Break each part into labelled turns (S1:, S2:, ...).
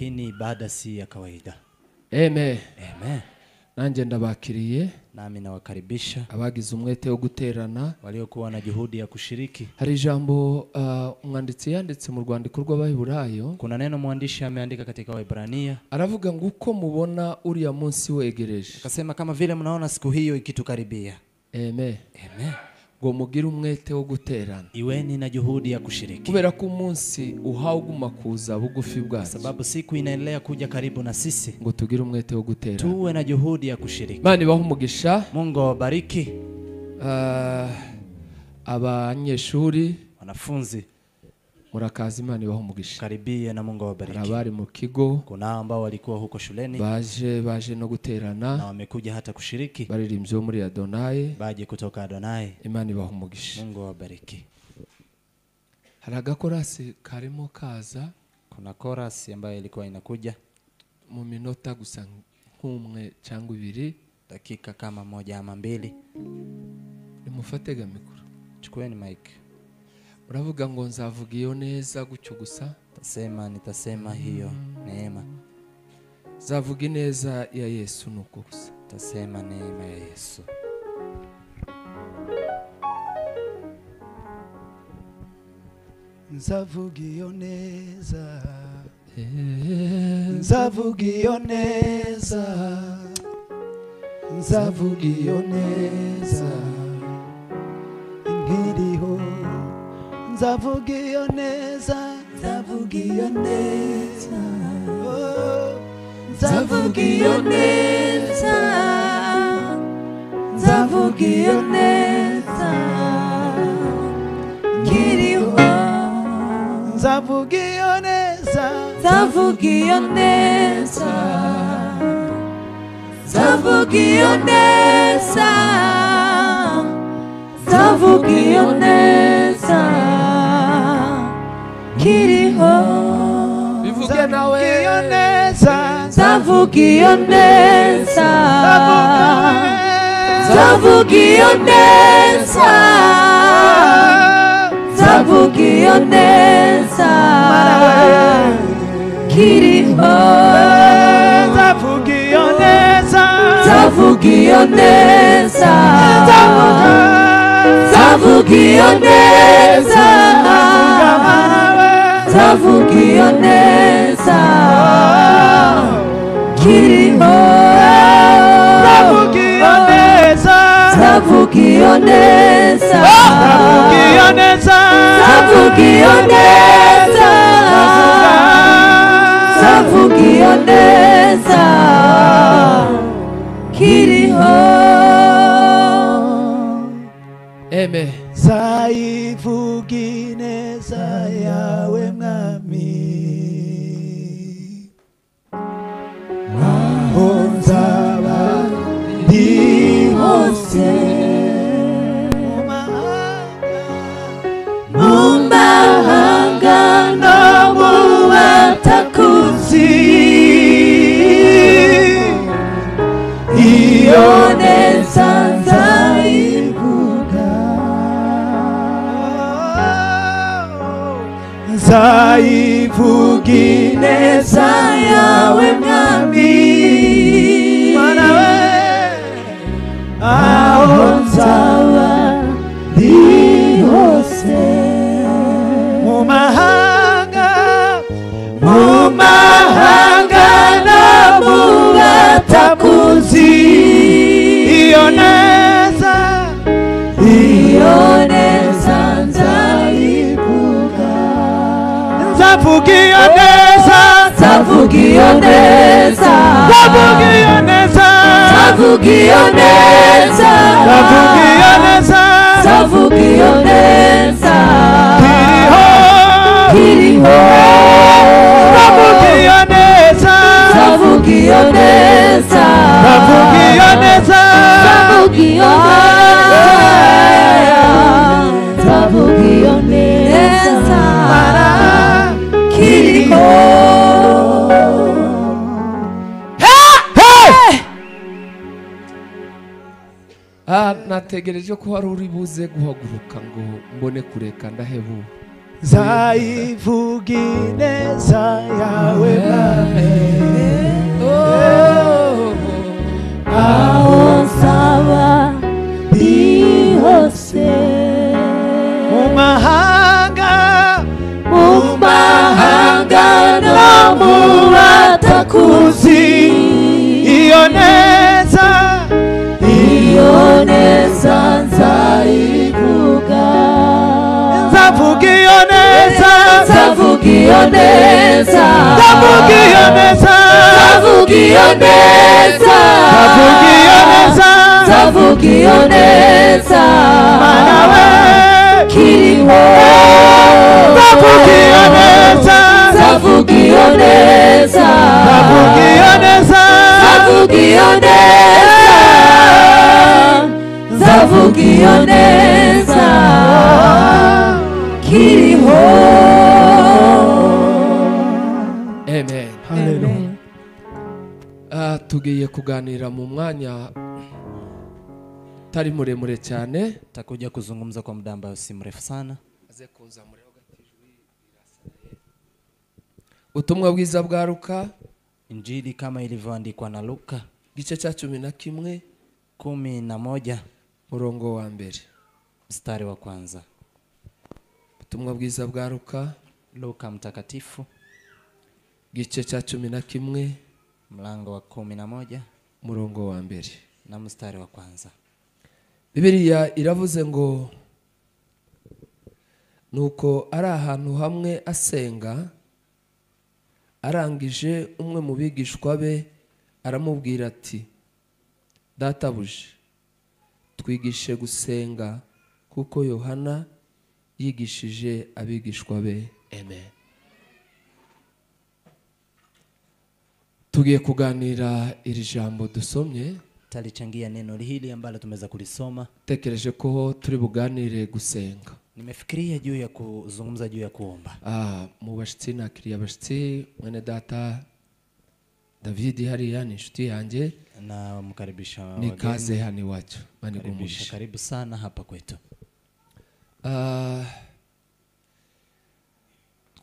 S1: Lakini ibada si ya kawaida.
S2: Amen.
S1: Amen.
S2: Nanjye ndabakiriye.
S1: Nami nawakaribisha
S2: abagize umwete wo guterana,
S1: waliokuwa na juhudi ya kushiriki.
S2: Hari ijambo umwanditsi yanditse mu rwandiko rw'Abaheburayo.
S1: Kuna neno mwandishi ameandika katika Waebrania.
S2: Aravuga ngo uko mubona uriya munsi wegereje.
S1: Akasema kama vile mnaona siku hiyo ikitukaribia.
S2: Amen.
S1: Amen.
S2: Ngo mugire umwete wo guterana.
S1: Iweni na juhudi ya kushiriki.
S2: Kubera ko umunsi uhawuguma kuza bugufi bwacu.
S1: Sababu siku inaendelea kuja karibu na sisi.
S2: Ngo tugire umwete wo guterana.
S1: Tuwe na juhudi ya kushiriki.
S2: Imana ibahe umugisha.
S1: Mungu awabariki.
S2: Abanyeshuri,
S1: wanafunzi,
S2: murakaza, Imana ibahe umugisha.
S1: Karibia na Mungu awabariki.
S2: Abari mu kigo,
S1: kuna ambao walikuwa huko shuleni,
S2: baje no guterana
S1: na wamekuja hata kushiriki.
S2: Baririmbye muri Adonai,
S1: baje kutoka Adonai.
S2: Imana ibahe umugisha.
S1: Mungu awabariki.
S2: Hari agakorasi karimo kaza.
S1: Kuna chorus ambayo ilikuwa inakuja
S2: mu minota gusa nk'umwe cyangwa ibiri,
S1: dakika kama moja ama mbili.
S2: Nimufatega mikoro.
S1: Chukueni mic.
S2: Uravuga ngo nzavuga iyo neza gutyo gusa.
S1: Tasema nitasema hiyo neema.
S2: Nzavuga ineza ya Yesu nuko gusa.
S1: Tasema neema ya Yesu.
S3: Nzavuga iyo neza. Nzavuga iyo neza. Nzavuga iyo neza. Nkiriho. Nzavuga iyo neza, nzavuga iyo neza, nzavuga iyo neza, nzavuga iyo neza, nkiriho. Nzavuga iyo neza,
S4: nzavuga iyo neza, nzavuga iyo neza, nzavuga iyo neza. Kiriho.
S2: Bivuge nawe.
S3: Iyo neza,
S4: nzavuga iyo neza, nzavuga iyo neza, nzavuga iyo neza. Kiriho.
S3: Nzavuga iyo neza,
S4: nzavuga iyo neza, nzavuga iyo neza, nzavuga iyo neza. Kiriho.
S3: Nzavuga iyo neza,
S4: nzavuga iyo neza,
S3: nzavuga iyo neza,
S4: nzavuga iyo neza, nzavuga iyo neza. Kiriho.
S2: Amen.
S3: Nzayivuga ineza yawe mwami, aho nzaba ndi hose,
S4: mu mahanga no mu batakuzi, iyo neza nzayivuga.
S3: Nzayivuga ineza yawe mwami,
S4: Mana we, aho nzaba ndi hose,
S3: mu mahanga, mu mahanga no mu batakuzi, iyo neza,
S4: iyo neza nzayivuga.
S3: Nzavuga iyo neza,
S4: nzavuga iyo neza,
S3: nzavuga iyo neza,
S4: nzavuga iyo neza,
S3: nzavuga iyo neza,
S4: nzavuga iyo neza.
S3: Kiriho,
S4: kiriho.
S3: Nzavuga iyo neza,
S4: nzavuga iyo neza,
S3: nzavuga iyo neza,
S4: nzavuga iyo neza, nzavuga iyo neza. Kiriho.
S2: Nategereje ko hari uri buze guhaguruka ngo mbone kureka ndahebu.
S3: Nzayivuga ineza yawe Mwami.
S4: Aho nzaba ndi hose,
S3: mu mahanga,
S4: mu mahanga no mu batakuzi,
S3: iyo neza,
S4: iyo neza nzayivuga.
S3: Nzavuga iyo neza,
S4: nzavuga iyo neza,
S3: nzavuga iyo neza,
S4: nzavuga iyo neza,
S3: nzavuga iyo neza,
S4: nzavuga iyo neza,
S3: Mana we
S4: kiriho.
S3: Nzavuga iyo neza,
S4: nzavuga iyo neza,
S3: nzavuga iyo neza,
S4: nzavuga iyo neza, nzavuga iyo neza, kiriho.
S2: Amen.
S3: Haleluya.
S2: Tugiye kuganira mu mwanya utari muremure cyane.
S1: Takuja kuzungumza kwa muda ambao si mrefu sana.
S2: Ubutumwa bwiza bwa Luka,
S1: Injili kama ilivyoandikwa na Luka,
S2: igice cya 11,
S1: 11,
S2: murongo wa mbere.
S1: Mstari wa kwanza.
S2: Ubutumwa bwiza bwa Luka,
S1: Luka mtakatifu,
S2: igice cya 11,
S1: mlango wa 11,
S2: murongo wa mbere
S1: na mstari wa kwanza.
S2: Bibiliya iravuze ngo nuko ari ahantu hamwe asenga, arangije umwe mu bigishwa be aramubwira ati, databuja, twigishe gusenga kuko Yohana yigishije abigishwa be. Amen. Tugiye kuganira iri jambo dusomye.
S1: Talichangia neno hili ambalo tumeweza kulisoma.
S2: Tekereje ko turi buganire gusenga.
S1: Nimefikiria juu ya kuzungumza juu ya kuomba.
S2: Mu bashitsi nakiriye abashitsi, mwene data David hariya ni inshuti yanjye.
S1: Na mkaribisha
S2: Ni
S1: wageni.
S2: kaze hano iwacu. Mani
S1: Karibisha,
S2: gumugisha.
S1: karibu sana hapa kwetu.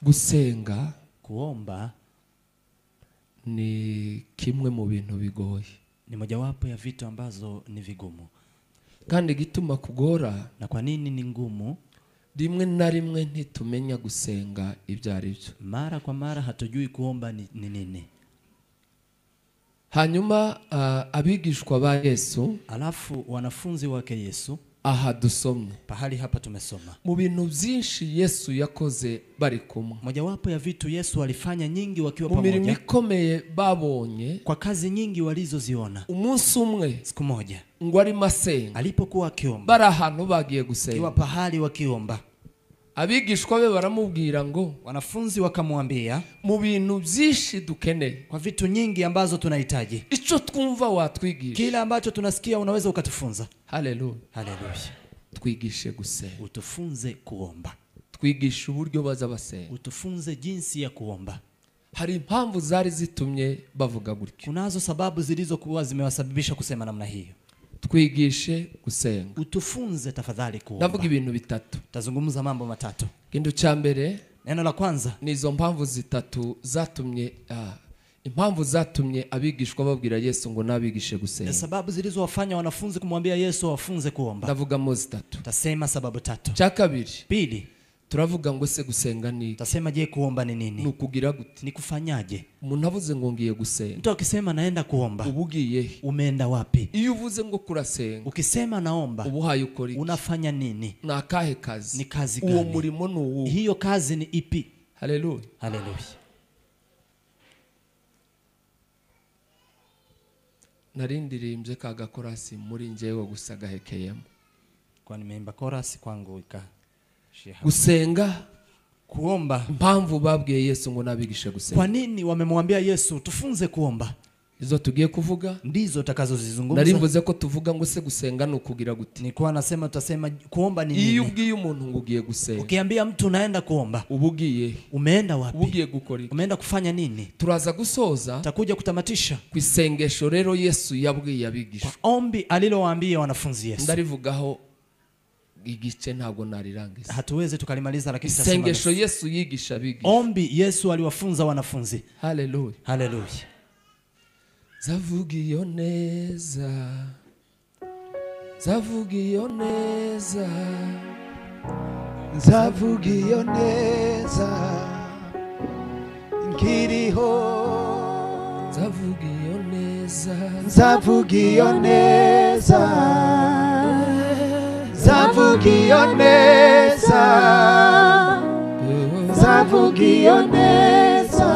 S2: Gusenga,
S1: Kuomba
S2: ni kimwe mu bintu bigoye.
S1: Ni mojawapo ya vitu ambazo ni vigumu.
S2: Kandi gituma kugora,
S1: Na kwa nini ni ngumu?
S2: Rimwe na rimwe ntitumenya gusenga ibyo ari byo.
S1: Mara kwa mara hatujui kuomba ni nini.
S2: Hanyuma abigishwa ba Yesu,
S1: Alafu wanafunzi wake Yesu,
S2: aha dusomye,
S1: pahali hapa tumesoma,
S2: mu bintu byinshi Yesu yakoze bari kumwe,
S1: mojawapo ya vitu Yesu alifanya nyingi wakiwa
S2: mu mirimo
S1: pamoja,
S2: ikomeye babonye,
S1: kwa kazi nyingi walizoziona.
S2: Umunsi umwe,
S1: Siku moja
S2: ngo arimo asenga,
S1: alipokuwa akiomba,
S2: bari ahantu bagiye gusenga,
S1: akiwa pahali wakiomba,
S2: abigishwa be baramubwira ngo,
S1: wanafunzi wakamwambia,
S2: mu bintu byinshi dukeneye,
S1: kwa vitu nyingi ambazo tunahitaji,
S2: icyo twumva watwigisha,
S1: kila ambacho tunasikia unaweza ukatufunza.
S2: Haleluya.
S1: Haleluya.
S2: Twigishe gusenga,
S1: utufunze kuomba,
S2: twigishe uburyo baza basenga,
S1: utufunze jinsi ya kuomba.
S2: Hari impamvu zari zitumye bavuga gutyo.
S1: Kunazo sababu zilizokuwa zimewasababisha kusema namna hiyo.
S2: Twigishe gusenga,
S1: utufunze tafadhali kuomba.
S2: Ndavuga ibintu bitatu.
S1: Tazungumza mambo matatu.
S2: Ikintu cya mbere,
S1: neno la kwanza,
S2: ni izo mpamvu zitatu zatumye, impamvu zatumye abigishwa babwira Yesu ngo nabigishe gusenga.
S1: Sababu zilizowafanya wanafunzi kumwambia Yesu wafunze kuomba.
S2: Ndavugamo zitatu.
S1: Tasema sababu tatu.
S2: Cya kabiri,
S1: Pili,
S2: turavuga ngo se gusenga ni iki?
S1: Tasema je, kuomba ni nini?
S2: Ni ukugira gute?
S1: Ni kufanyaje?
S2: Umuntu avuze ngo ngiye gusenga,
S1: Mtu akisema naenda kuomba,
S2: uba ugiye he?
S1: Umeenda wapi?
S2: Iyo uvuze ngo kurasenga,
S1: Ukisema naomba,
S2: uba uhaye ukora iki?
S1: Unafanya nini?
S2: Ni akahe kazi?
S1: Ni kazi
S2: Uwo
S1: gani?
S2: murimo ni uwuhe?
S1: Hiyo kazi ni ipi?
S2: Haleluya.
S1: Haleluya.
S2: Narindirimbye ka gakorasi muri njyewe gusa gahekeyemo.
S1: Kwa nimeimba chorus kwangu ikashia.
S2: Gusenga,
S1: kuomba.
S2: Impamvu babwiye Yesu ngo nabigishe gusenga.
S1: Kwa nini wamemwambia Yesu tufunze kuomba?
S2: Izo tugiye kuvuga
S1: ndizo utakazozizungumza.
S2: Narivuze ko tuvuga ngo se gusenga ni ukugira gute?
S1: Nilikuwa nasema tutasema kuomba ni nini?
S2: Iyo ubwiye umuntu ngo ugiye gusenga,
S1: Ukiambia mtu unaenda kuomba,
S2: uba ugiye he?
S1: Umeenda wapi?
S2: Uba ugiye gukora iki?
S1: Umeenda kufanya nini?
S2: Turaza gusoza
S1: Tutakuja kutamatisha
S2: ku isengesho rero Yesu yabwiye abigishwa.
S1: Kwa ombi alilowaambia wanafunzi Yesu.
S2: Ndarivugaho Igice ntabwo narirangiza.
S1: Hatuwezi tukalimaliza, lakini tutasoma.
S2: Isengesho Yesu yigisha abigisha.
S1: Ombi Yesu aliwafunza wanafunzi.
S2: Haleluya.
S1: Haleluya.
S2: Zavuga iyo neza. Zavuga iyo neza.
S3: Nzavuga iyo neza nkiriho.
S2: Nzavuga iyo neza.
S3: Nzavuga iyo neza. Nzavuga iyo neza. Nzavuga iyo neza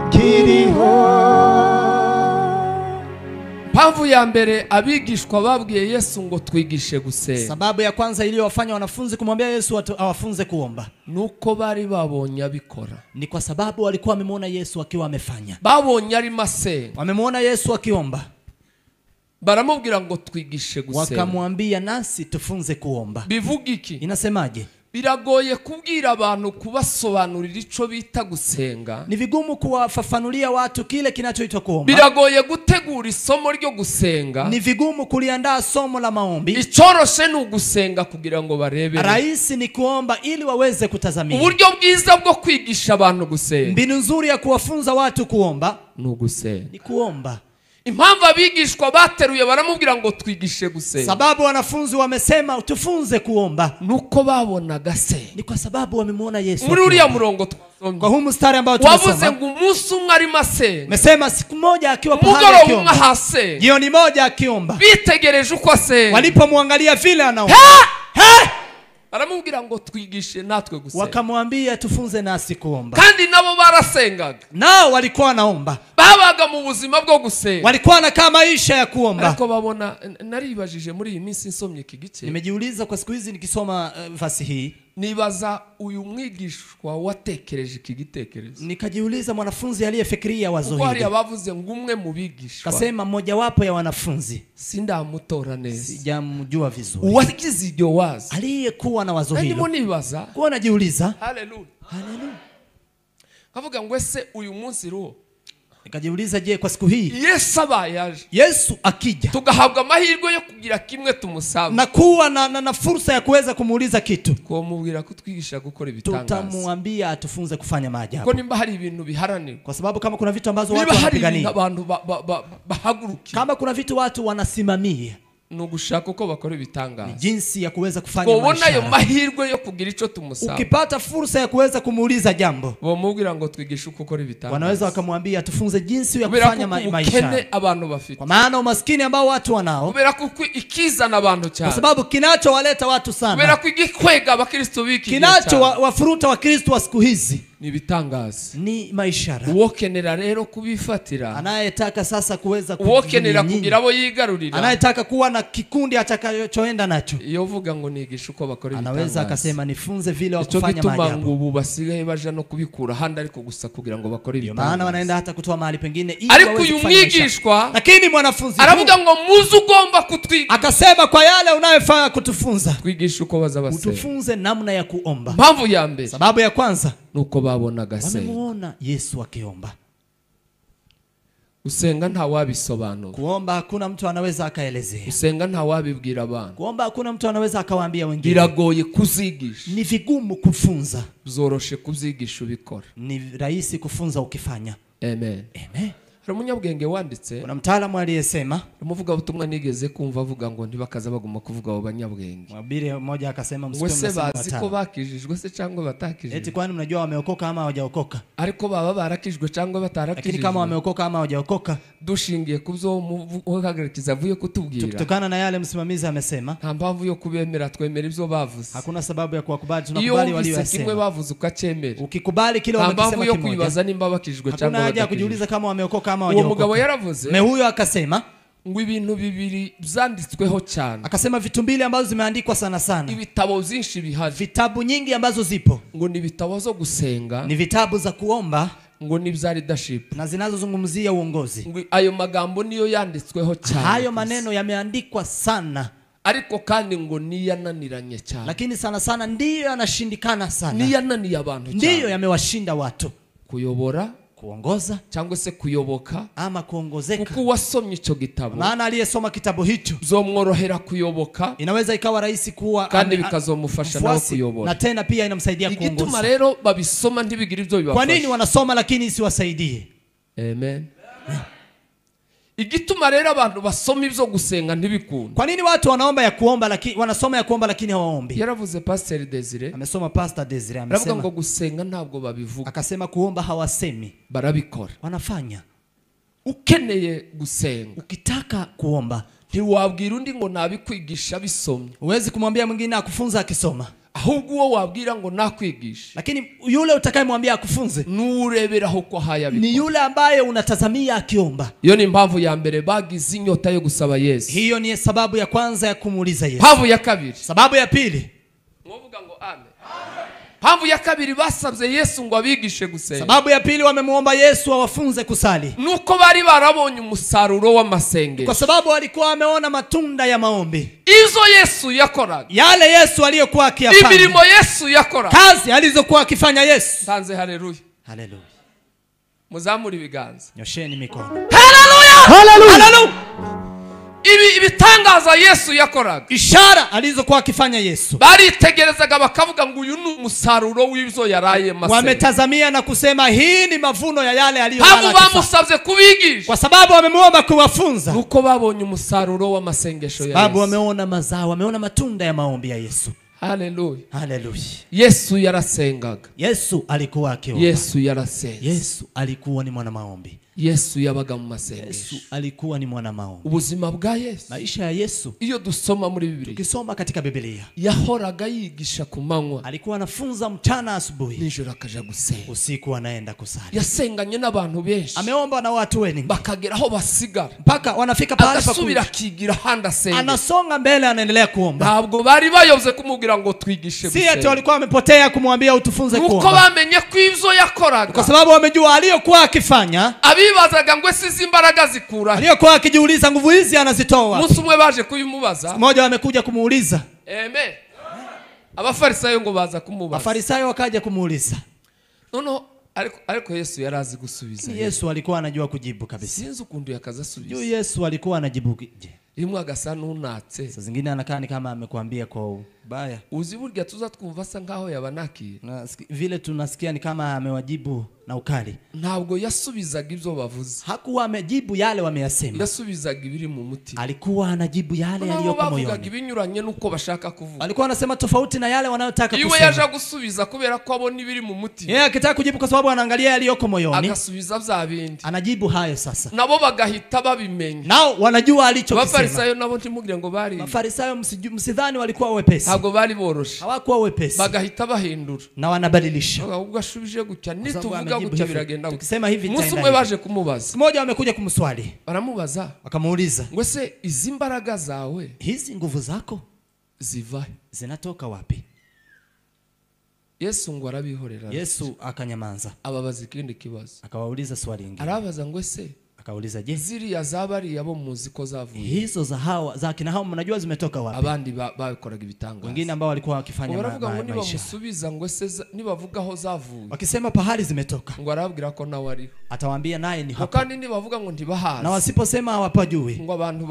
S3: nkiriho.
S2: Mpamvu ya mbere abigishwa babwiye Yesu ngo twigishe gusenga.
S1: Sababu ya kwanza iliyowafanya wanafunzi kumwambia Yesu awafunze kuomba,
S2: nuko bari babonye abikora.
S1: Ni kwa sababu walikuwa wamemuona Yesu akiwa amefanya.
S2: Babonye arimo asenga.
S1: Wamemuona Yesu akiomba.
S2: Baramubwira ngo twigishe gusenga.
S1: Wakamwambia nasi tufunze kuomba.
S2: Bivuga iki?
S1: Inasemaje?
S2: Biragoye kubwira abantu kubasobanurira ico bita gusenga.
S1: Ni vigumu kuwafafanulia watu kile kinachoitwa kuomba.
S2: Biragoye gutegura isomo ryo gusenga.
S1: Ni vigumu kuliandaa somo la maombi.
S2: Icoroshe ni ugusenga kugira ngo barebe.
S1: Rahisi ni kuomba ili waweze kutazamia.
S2: Uburyo bwiza bwo kwigisha abantu gusenga.
S1: Mbinu nzuri ya kuwafunza watu kuomba
S2: ni ugusenga.
S1: Ni kuomba.
S2: Impamvu abigishwa bateruye baramubwira ngo twigishe gusenga.
S1: Sababu wanafunzi wamesema tufunze kuomba,
S2: nuko babonaga se.
S1: Ni kwa sababu wamemuona Yesu.
S2: Muri uriya murongo twasomye.
S1: Kwa huu mstari ambao tumesoma.
S2: Wavuze ngo umunsi umwe arimo asenga.
S1: Mesema siku moja akiwa pahali akiomba.
S2: Mugoroba umwe.
S1: Jioni moja akiomba.
S2: Bitegereje uko asenga.
S1: Walipomwangalia vile anaomba.
S2: Baramubwira ngo twigishe natwe gusenga.
S1: Wakamwambia tufunze nasi kuomba.
S2: Kandi nabo barasengaga.
S1: Nao walikuwa wanaomba.
S2: Babaga mu buzima bwo gusenga.
S1: Walikuwa wanakaa maisha ya kuomba.
S2: Ariko babona, naribajije muri iyi minsi nsomye iki gice.
S1: Nimejiuliza kwa siku hizi nikisoma fasi hii.
S2: Nibaza uyu mwigishwa watekereje iki gitekerezo.
S1: Nikajiuliza mwanafunzi aliyefikiria wazo hili.
S2: Kuko hari abavuze ngo umwe mu bigishwa.
S1: Kasema mmoja wapo ya wanafunzi.
S2: Sindamutora neza.
S1: Sijamjua vizuri.
S2: Uwagize iryo wazo.
S1: Aliyekuwa na wazo hilo.
S2: Ndimo nibaza.
S1: Kwa najiuliza.
S2: Haleluya.
S1: Haleluya.
S2: Kavuga ngo ese uyu munsi ruho.
S1: Nikajiuliza, je, kwa siku hii
S2: Yesu abayaje,
S1: Yesu akija
S2: tugahabwa amahirwe yo kugira kimwe tumusaba
S1: na kuwa na fursa ya kuweza kumuuliza kitu,
S2: kumubwira kutwigisha gukora ibitangaza,
S1: tutamwambia atufunze kufanya maajabu.
S2: Ko nimba hari ibintu biharanirwa,
S1: kwa sababu kama kuna vitu ambazo watu wanapigania,
S2: abantu bahagurukiye,
S1: kama kuna vitu watu wanasimamia,
S2: nugushaka uko bakora ibitangaza,
S1: jinsi ya kuweza kufanya
S2: maisha. Kubona ayo mahirwe yo kugira ico tumusaba,
S1: ukipata fursa ya kuweza kumuuliza jambo,
S2: bomubwira ngo twigishe uko ukora ibitangaza,
S1: wanaweza wakamwambia tufunze jinsi ya kufanya maisha.
S2: Abantu bafite,
S1: kwa maana umaskini ambao watu wanao,
S2: kubera kuko ikizana abantu cyane,
S1: kwa sababu kinachowaleta watu sana,
S2: kubera ko igikwega abakristo biki,
S1: kinacho wafuruta wa Kristo wa siku hizi
S2: ni bitangaza,
S1: ni maishara.
S2: Uwokenera rero kubifatira,
S1: anayetaka sasa kuweza
S2: uwokenera kugira abo yigarurira,
S1: anayetaka kuwa na kikundi atakachoenda nacho,
S2: iyo vuga ngo nigisha uko bakora ibitangaza,
S1: anaweza akasema nifunze vile wa kufanya maajabu.
S2: Ubu basigaye baja no kubikura handi ariko gusa kugira ngo bakore ibitangaza,
S1: maana wanaenda hata kutoa mahali pengine ili
S2: ariko
S1: waweze
S2: uyu
S1: kufanya
S2: mwigishwa,
S1: lakini mwanafunzi
S2: aravuga ngo muzi ugomba kutwiga,
S1: akasema kwa yale unayofanya kutufunza,
S2: twigisha uko baza basenga,
S1: utufunze namna ya kuomba.
S2: Mpamvu ya mbere,
S1: sababu ya kwanza,
S2: nuko babonaga se,
S1: wamemuona Yesu akiomba.
S2: Usenga nta wabisobanura.
S1: Kuomba hakuna mtu anaweza akaelezea.
S2: Usenga nta wabibwira abantu.
S1: Kuomba hakuna mtu anaweza akawaambia wengine.
S2: Biragoye kuzigisha.
S1: Ni vigumu kufunza.
S2: Zoroshe kuzigisha ubikora.
S1: Ni rahisi kufunza ukifanya.
S2: Amen.
S1: Amen.
S2: Hari umunyabwenge wanditse,
S1: kuna mtaalamu aliyesema,
S2: umuvuga ubutumwa nigeze kumva avuga ngo ntibakaza baguma kuvuga abo banyabwenge.
S1: Mhubiri mmoja akasema msikie
S2: mnasema bazi ko bakijijwe se cyangwa batakijijwe.
S1: Eti kwani mnajua wameokoka ama hawajaokoka?
S2: Ariko baba barakijwe cyangwa batarakijijwe.
S1: Lakini kama wameokoka ama hawajaokoka,
S2: dushingiye kubyo umuhagarikiza avuye kutubwira,
S1: tukitokana na yale msimamizi amesema,
S2: nta mpamvu yo kubemera, twemera ibyo bavuze.
S1: Hakuna sababu ya kuwakubali, tunakubali waliyosema.
S2: Kimwe bavuze ukacyemera.
S1: Ukikubali kile wamekisema
S2: kimoja, nta mpamvu yo kwibaza nimba bakijijwe cyangwa
S1: hakuna haja ya
S2: batakijijwe.
S1: kujiuliza kama wameokoka ama
S2: Uwo
S1: hawajaokoka.
S2: mugabo yaravuze,
S1: Me huyo akasema
S2: ngo ibintu bibiri byanditsweho cyane,
S1: akasema vitu mbili ambazo zimeandikwa sana sana,
S2: ibitabo byinshi bihari,
S1: vitabu nyingi ambazo zipo,
S2: ngo ni ibitabo zo gusenga,
S1: ni vitabu za kuomba,
S2: ngo ni bya leadership,
S1: na zinazozungumzia uongozi.
S2: Ngo ayo magambo niyo yanditsweho cyane,
S1: hayo maneno yameandikwa sana,
S2: ariko kandi ngo niyananiranye cyane,
S1: lakini sana sana ndiyo yanashindikana sana,
S2: niyananiye abantu cyane,
S1: ndiyo yamewashinda watu.
S2: Kuyobora
S3: Kuongoza
S2: cyangwa se kuyoboka
S3: ama kuongozeka.
S2: Kuko uwasomye icyo gitabo,
S3: maana aliyesoma kitabu hicho
S2: bizomworohera kuyoboka,
S3: inaweza ikawa rahisi kuwa
S2: kandi bikazomufasha nawe kuyobora,
S3: na tena pia inamsaidia kuongoza.
S2: Igituma rero babisoma ntibigira ibyo bibafasha.
S3: Kwa nini wanasoma lakini isiwasaidie?
S2: Amen. Igituma rero abantu basoma ibyo gusenga ntibikunda.
S3: Kwa nini watu wanaomba ya kuomba lakini wanasoma ya kuomba lakini hawaombi?
S2: Yaravuze Pastor Desire.
S3: Amesoma Pastor Desire amesema.
S2: Aravuga ngo gusenga ntabwo babivuga.
S3: Akasema kuomba hawasemi.
S2: Barabikora.
S3: Wanafanya.
S2: Ukeneye gusenga,
S3: ukitaka kuomba,
S2: ntiwabwira undi ngo nabikwigisha bisomye.
S3: Huwezi kumwambia mwingine akufunza akisoma.
S2: Ahubwo uwo wabwira ngo nakwigisha,
S3: lakini yule utakayemwambia akufunze
S2: nureberaho ko haya bikora
S3: ni yule ambaye unatazamia akiomba.
S2: Iyo ni impamvu ya mbere bagize inyota yo gusaba Yesu.
S3: Hiyo ni sababu ya kwanza ya kumuuliza Yesu.
S2: Impamvu ya kabiri.
S3: Sababu ya pili.
S2: Mwovuga ngo amen. Impamvu ya kabiri basabye Yesu ngo abigishe gusenga.
S3: Sababu ya pili wamemuomba Yesu awafunze kusali.
S2: Nuko bari barabonye umusaruro w'amasengesho.
S3: Kwa sababu walikuwa wameona matunda ya maombi.
S2: Izo Yesu yakoraga.
S3: Yale Yesu aliyokuwa akiyafanya.
S2: Imirimo Yesu yakoraga.
S3: Kazi alizokuwa akifanya Yesu.
S2: Tanze haleluya.
S3: Haleluya.
S2: Muzamuri ibiganza.
S3: Nyosheni mikono.
S2: Haleluya.
S3: Haleluya. Haleluya.
S2: Ibitangaza Yesu yakoraga,
S3: ishara alizokuwa akifanya Yesu,
S2: baritegerezaga bakavuga ngo uyu ni umusaruro w'ibyo yaraye masengesho.
S3: Wametazamia na kusema hii ni mavuno ya yale aliyolala.
S2: Bamusabye kubigisha
S3: kwa sababu wamemuomba kuwafunza.
S2: Nuko babonye umusaruro w'amasengesho ya Yesu.
S3: Sababu wameona mazao, wameona matunda ya maombi ya Yesu.
S2: Haleluya.
S3: Haleluya.
S2: Yesu yarasengaga.
S3: Yesu alikuwa akiomba.
S2: Yesu yarasenga.
S3: Yesu alikuwa ni mwana maombi.
S2: Yesu yabaga mu masengesho.
S3: Yesu alikuwa ni mwana maombi.
S2: Ubuzima bwa Yesu,
S3: maisha ya Yesu,
S2: iyo dusoma muri Biblia,
S3: tukisoma katika Biblia,
S2: yahoraga yigisha ku manywa.
S3: Alikuwa anafunza mchana, asubuhi,
S2: nijoro akaja gusenga,
S3: usiku anaenda kusali.
S2: Yasenganye n'abantu benshi.
S3: Ameomba na watu wengi
S2: bakagera aho basigara,
S3: mpaka wanafika pahali pa
S2: agasubira akigira handa asenga,
S3: anasonga mbele, anaendelea kuomba.
S2: Ntabwo bari bayobye kumubwira ngo twigishe gusenga.
S3: Si ati walikuwa wamepotea kumwambia utufunze kuomba.
S2: Nuko bamenye ko ivyo yakoraga,
S3: kwa sababu wamejua aliyokuwa akifanya.
S2: Abibazaga ngo ese izi mbaraga zikura,
S3: aliyokuwa akijiuliza nguvu hizi anazitoa wapi.
S2: Umunsi umwe baje kubimubaza,
S3: mmoja amekuja kumuuliza.
S2: Amen. Abafarisayo ngo baza kumubaza.
S3: Abafarisayo wakaja kumuuliza.
S2: Noneho ariko Yesu yarazi gusubiza.
S3: Yesu alikuwa anajua kujibu kabisa.
S2: Sinzi ukuntu yakazasubiza.
S3: Juu Yesu alikuwa anajibu.
S2: Rimwe agasa n'unatse.
S3: Saa zingine anakaa ni kama amekuambia kwa ubaya.
S2: Uzi burya tuza twumva asa nkaho yabanakiye.
S3: Na vile tunasikia ni kama amewajibu na ukali.
S2: Ntabwo yasubizaga ibyo bavuze.
S3: Hakuwa amejibu yale wameyasema.
S2: Yasubizaga ibiri mu mutima.
S3: Alikuwa anajibu yale yaliyoko moyoni.
S2: Bavugaga ibinyuranye nuko bashaka kuvuga.
S3: Alikuwa anasema tofauti na yale wanayotaka kusema.
S2: Iwe yaje gusubiza kubera ko abona ibiri mu mutima.
S3: Yeye akitaka kujibu kwa sababu anaangalia yaliyoko moyoni.
S2: Agasubiza bya bindi.
S3: Anajibu hayo sasa.
S2: Nabo bagahita babimenya.
S3: Nao wanajua alichokisema.
S2: Abafarisayo nabo ntimugire ngo bari.
S3: Mafarisayo msidhani walikuwa wepesi.
S2: Ntabwo bari boroshe.
S3: Hawakuwa wepesi.
S2: Bagahita bahindura.
S3: Na wanabadilisha.
S2: Ahubwo ashubije gutya nituvuga gutya biragenda.
S3: Tukisema hivi
S2: Umunsi umwe baje kumubaza.
S3: Mmoja amekuja kumswali.
S2: Baramubaza.
S3: Wakamuuliza.
S2: Ngo se izi mbaraga zawe,
S3: hizi nguvu zako
S2: ziva
S3: zinatoka wapi?
S2: Yesu ngo arabihorera.
S3: Yesu akanyamanza.
S2: Ababaza ikindi kibazo.
S3: Akawauliza swali lingine.
S2: Arabaza ngo se
S3: akauliza, je,
S2: ziriya zabari abo muzi ko zavuye,
S3: hizo za hawa za kina hao mnajua zimetoka wapi?
S2: Abandi bakoraga ibitangaza.
S3: Wengine ambao walikuwa wakifanya
S2: maisha.
S3: Maisha.
S2: Nibamusubiza ngo se nibavuga aho zavuye,
S3: wakisema pahali zimetoka,
S2: ngo arababwira ko nawe ariho.
S3: Atawaambia naye ni hapo.
S2: Kandi nibavuga ngo ntibahazi,
S3: na wasiposema hawapajui,
S2: ngo abantu